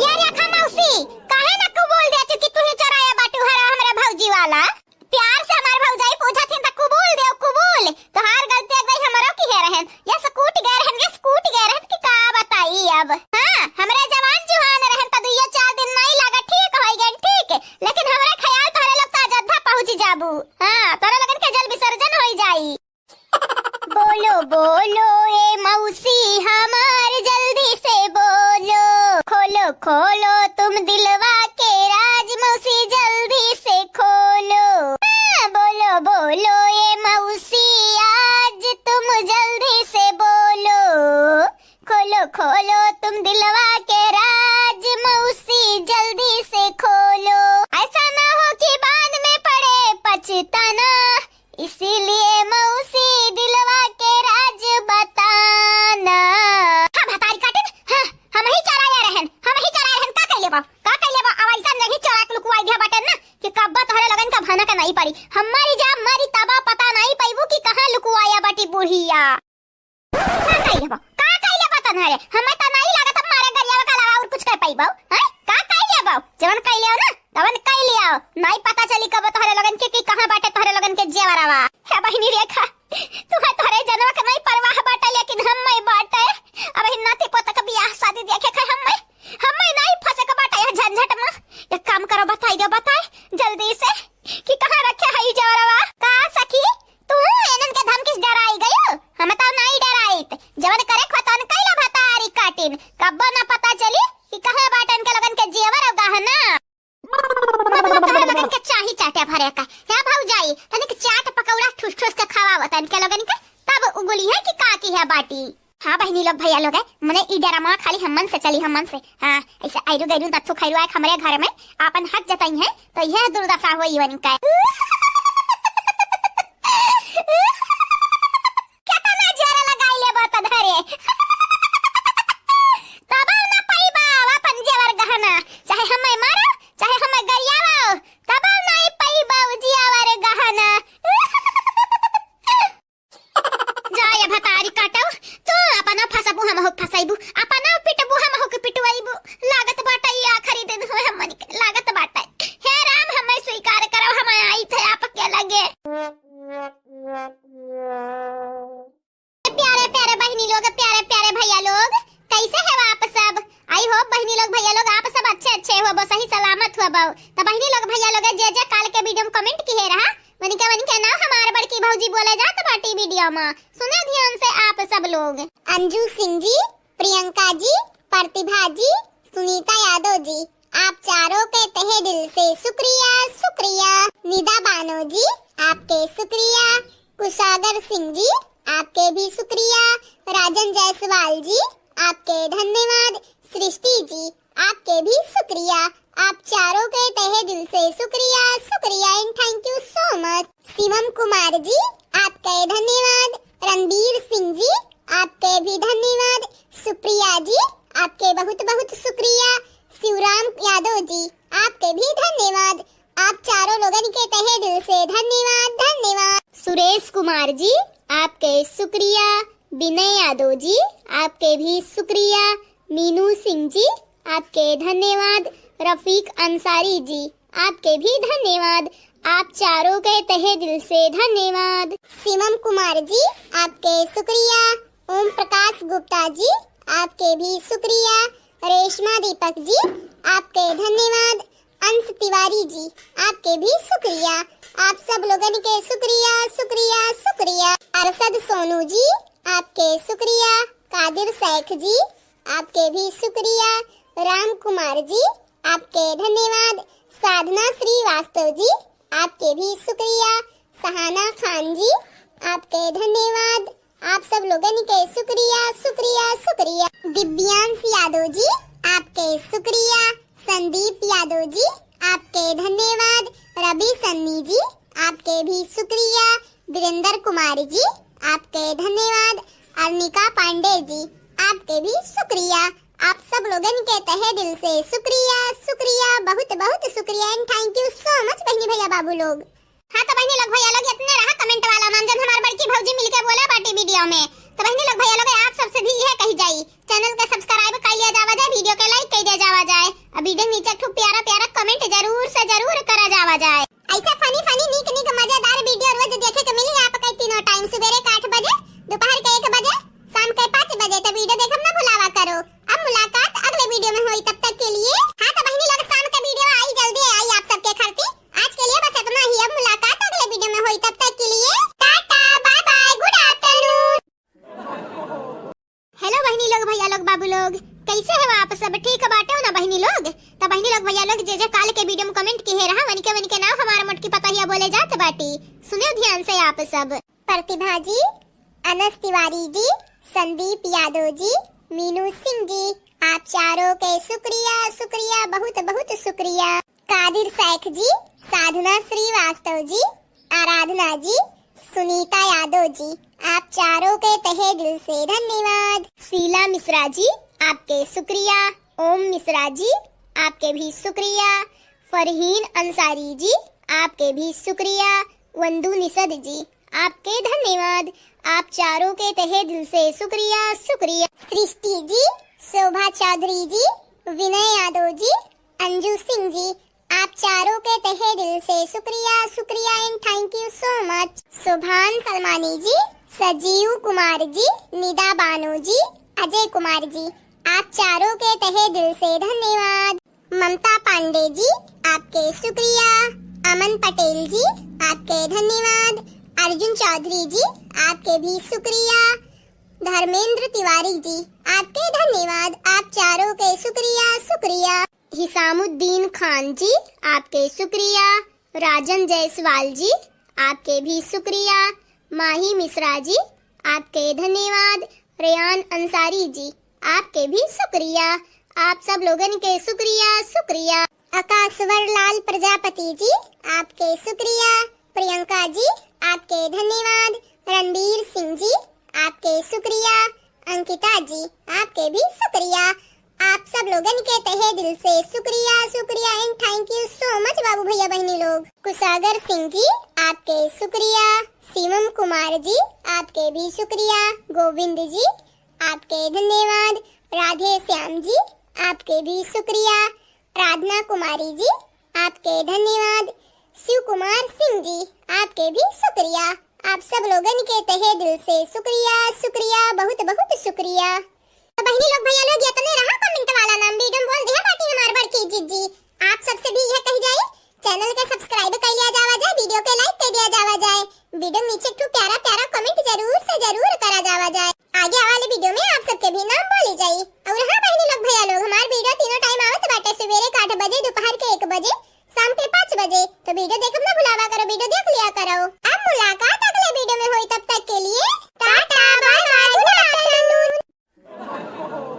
ये रेखा मौसी, काहे ना कबूल दे चुकी तू ही चोराया बाटू हरा हमरे भौजी वाला? प्यार से हमार भौजाई पूछत हिन त कबूल देव, कबूल। तोहार गलती एक दाई हमरो किहे रहन। ये स्कूट गए रहन, ये स्कूट गए रहन कि का बताई अब। हाँ, हमरे जवान जुहान रहन त दुइयो चार दिन नहीं लागा ठीक होई गए, ठीक। लेकिन हमरे ख्याल तोहरे लोग त अयोध्या पहुँच जाबू। हाँ, तोहरे लोगन के जल विसर्जन होई जाई। बोलो बोलो ए मौसी हमार, जल्दी से बोलो, खोलो खोलो तुम दिलवा के राज, मौसी जल्दी से खोलो। हाँ, बोलो बोलो ए मौसी, आज तुम जल्दी से बोलो, खोलो खोलो तुम दिलवा के राज, मौसी जल्दी से खोलो। ऐसा ना हो कि बाद में पड़े पछताना, इसीलिए मौसी दिलवा के राज बताना। हाँ, भतारी काटिन, हाँ, हम ही चोराया रहन, हम ही चोराया रहन, का कइले बा, का कइले बा? अब ऐसा नहीं चोरा के लुकुआई दिया बाटे ना कि कब्बा तोहरे लोगन का भनक नहीं पड़ी। हम मरी जा, मरी तबा पता नहीं पैबू कि कहाँ लुकुआया बाटी बुढ़िया। का कइले बा, का कइले बा तन्हरे? हमें त नहीं लागत हमारे गरियावा का अलावा और कुछ कर पैबो, हैं? का कइले बा? जवन कइले हो ना, तवन कइले आओ। नहीं पता चली कब तोहरे लोगन के कि कहाँ बाटे तोहरे लोगन के जेवरवा। हे बहिनी रेखा, तू है तोहरे जनवा के नहीं परवाह बाटे, लेकिन हम में बाटे। अब ही नाती पोता का बियाह शादी देखे खाए हम में, हम में नहीं फंसे के बाटे यह झंझट में। एक काम करो, बताई दो, बताए जल्दी से कि कहाँ रखे है ई जेवरवा। का सखी, तू एनन के धमकी से डराई गयो? हम तो नहीं डराइत। जवन करे खतन कैला भतारी काटिन, कब्बो ना पता चली कि कहाँ बाटन के लोगन के जेवर और गहना। मतलब तोहरे लोगन के चाही चाटे भरे का। हे भौजाई, तनिक चाट पकौड़ा ठूस ठूस के खवाओ तन के लोगन के, तब उगली है कि का की है बाटी। हाँ बहिनी लोग, भैया लोग है, मने ई डरमा खाली हमन से चली, हमन से। हाँ, ऐसे आयरु गैरु दत्थु खैरु आए हमरे घर में आपन हक जताई है, तो यह दुर्दशा होई इवन का। केतना जोर लगाई लेबो त धरे। तबो ना पइबो अपन जेवर गहना। चाहे हमें मारो, चाहे हमें गरियावो, तबो नहीं पइबो जेवर गहना। जा ये भतारी काटो, तू अपना फंसबू, हमहू फंसैबू, अपना पिटबू, हमहू के पिटवैबू। लागत बाटे ये आखिरी दिन होए हमन के, लागत बाटे। हे राम, हमें स्वीकार करो, हम आई थे आपके लगे। प्यारे प्यारे बहिनी लोग, प्यारे प्यारे भैया लोग, कैसे है आप सब? I hope बहिनी लोग, भैया लोग, आप सब अच्छे अच्छे होबो, सही सलामत होबो। तो बहिनी लोग, भैया लोग, जे जे काल के video में comment किहे रहा, वनिके वनिके नाव हमार बड़की भौजी बोले जात बाटी video में। सुने ध्यान से आप सब लोग। अंजू सिंह जी, प्रियंका जी, प्रतिभा जी, सुनीता यादव जी, आप चारों के तहे दिल से शुक्रिया, शुक्रिया। निदा बानो जी, आपके शुक्रिया। कुशागर सिंह जी, आपके भी शुक्रिया। राजन जायसवाल जी, आपके धन्यवाद। सृष्टि जी, आपके भी शुक्रिया। आप चारों के तहे दिल से शुक्रिया, शुक्रिया and thank you so much। शिवम कुमार जी, आपके धन्यवाद। रणबीर शुक्रिया। विनय यादव जी, आपके भी शुक्रिया। मीनू सिंह जी, आपके धन्यवाद। रफीक अंसारी जी, आपके भी धन्यवाद। आप चारों के तहे दिल से धन्यवाद। शिवम कुमार जी, आपके शुक्रिया। ओम प्रकाश गुप्ता जी, आपके भी शुक्रिया। रेशमा दीपक जी, आपके धन्यवाद। अंश तिवारी जी, आपके भी शुक्रिया। आप सब लोगन के शुक्रिया, शुक्रिया, शुक्रिया। अरशद सोनू जी, आपके शुक्रिया। कादिर शेख जी, आपके भी शुक्रिया। राम कुमार जी, आपके धन्यवाद। साधना श्रीवास्तव जी, आपके भी शुक्रिया। सहाना खान जी, आपके धन्यवाद। आप सब लोगन के शुक्रिया, शुक्रिया, शुक्रिया। दिव्यांश यादव जी, आपके शुक्रिया। संदीप यादव जी, आपके धन्यवाद। रवि सन्नी जी, आपके भी शुक्रिया। वीरेंद्र कुमार जी, आपके धन्यवाद। अर्निका पांडे जी, आपके भी शुक्रिया। आप सब लोगन के तहे दिल से शुक्रिया, शुक्रिया, बहुत, बहुत शुक्रिया and thank you so much बहिनी भैया बाबू लोग। हाँ, तो बहिनी लोग, भैया लोग, इतने रहा comment वाला मामजन हमार बड़की भौजी मिलके बोले बाटी video में। तो बहिनी लोग, भैया लोग, आप सबसे भी यह कही जाई, channel के subscribe कर लिया जावा जाए, video के like कर दिया जावा जाए, और video नीचे एक ठो प्यारा प्यारा comment जरूर से जरूर करा जावा जाए। ऐसा funny funny नीक नीक मजेदार video रोज देखे के मिली आपके तीनों time, सुबेरे के आठ बजे, दोपहर के एक बजे, शाम के पाँच बजे। तो video देखब ना भुलावा करो। अब मुलाकात अगले video में होई, तब तक के लिए। हाँ, तो बहिनी लोग, शाम के video आई, जल्दी आई आप सबके खातिर। आज के लिए बस इतना ही, अब मुलाकात अगले video में होई, तब तक के लिए टाटा, bye bye, good afternoon। Hello बहिनी लोग, भैया लोग, बाबू लोग, कैसे हो आप सब? ठीक बाटे हो ना बहिनी लोग? तो बहिनी लोग, भैया लोग, जे जे काल के video में comment किहे रहा, वनिके वनिके नाम हमारा मोटकी पतोहिया बोले जात बाटी। सुनियो ध्यान से आप सब। प्रतिभा जी, अनस तिवारी जी, संदीप यादव जी, मीनू सिंह जी, आप चारों के शुक्रिया, शुक्रिया, बहुत बहुत शुक्रिया। कादिर शेख जी, साधना श्रीवास्तव जी, आराधना जी, सुनीता यादव जी, आप चारों के तहे दिल से धन्यवाद। शीला मिश्रा जी, आपके शुक्रिया। ओम मिश्रा जी, आपके भी शुक्रिया। फरहीन अंसारी जी, आपके भी शुक्रिया। वंदू निषद जी, आपके धन्यवाद। आप चारों के तहे दिल से शुक्रिया, शुक्रिया। सृष्टि जी, शोभा चौधरी जी, विनय यादव जी, अंजू सिंह जी, आप चारों के तहे दिल से शुक्रिया, शुक्रिया and thank you so much। सुभान सलमानी जी, सजीव कुमार जी, निदा बानो जी, अजय कुमार जी, आप चारों के तहे दिल से धन्यवाद। ममता पांडे जी, आपके शुक्रिया। अमन पटेल जी, आपके धन्यवाद। अर्जुन चौधरी जी, आपके भी शुक्रिया। धर्मेंद्र तिवारी जी, आपके धन्यवाद। आप चारों के शुक्रिया, शुक्रिया। हिसामुद्दीन खान जी, आपके शुक्रिया। राजन जायसवाल जी, आपके भी शुक्रिया। माही मिश्रा जी, आपके धन्यवाद। रेयान अंसारी जी, आपके भी शुक्रिया। आप सब लोगन के शुक्रिया, शुक्रिया। आकाशवर लाल प्रजापति जी, आपके शुक्रिया। प्रियंका जी, आपके धन्यवाद। रणबीर सिंह जी, आपके शुक्रिया। अंकिता जी, आपके भी शुक्रिया। आप सब लोगन के तहे दिल से शुक्रिया, शुक्रिया and thank you so much बाबू भैया बहिनी लोग। कुशागर सिंह जी, आपके शुक्रिया। शिवम कुमार जी, आपके भी शुक्रिया। गोविंद जी, आपके धन्यवाद। राधे श्याम जी, आपके भी शुक्रिया। राधना कुमारी जी, आपके धन्यवाद। शिव कुमार सिंह जी, आपके भी शुक्रिया। आप सब लोगन के तहे दिल से शुक्रिया, शुक्रिया, बहुत बहुत शुक्रिया। तो बहिनी लोग, भैया लोग, इतने रहा comment वाला नाम, video में बोल दिया बाटी हमार बड़की जिज्जी। आप सबसे भी यह कही जाए, channel के subscribe कर लिया जावा जाए, video के like कर दिया जावा जाए, video में नीचे एक ठो प्यारा प्यारा comment जरूर से जरूर करा जावा जाए। आगे वाले video में आप सबके भी नाम बोली जाई। और हाँ बहिनी लोग, भैया लोग, हमार video तीनों time आवत बाटे, सुबेरे के आठ बजे, दोपहर के एक बजे, शाम के पाँच बजे। तो video देखब ना भुलावा करो, video देख लिया करो।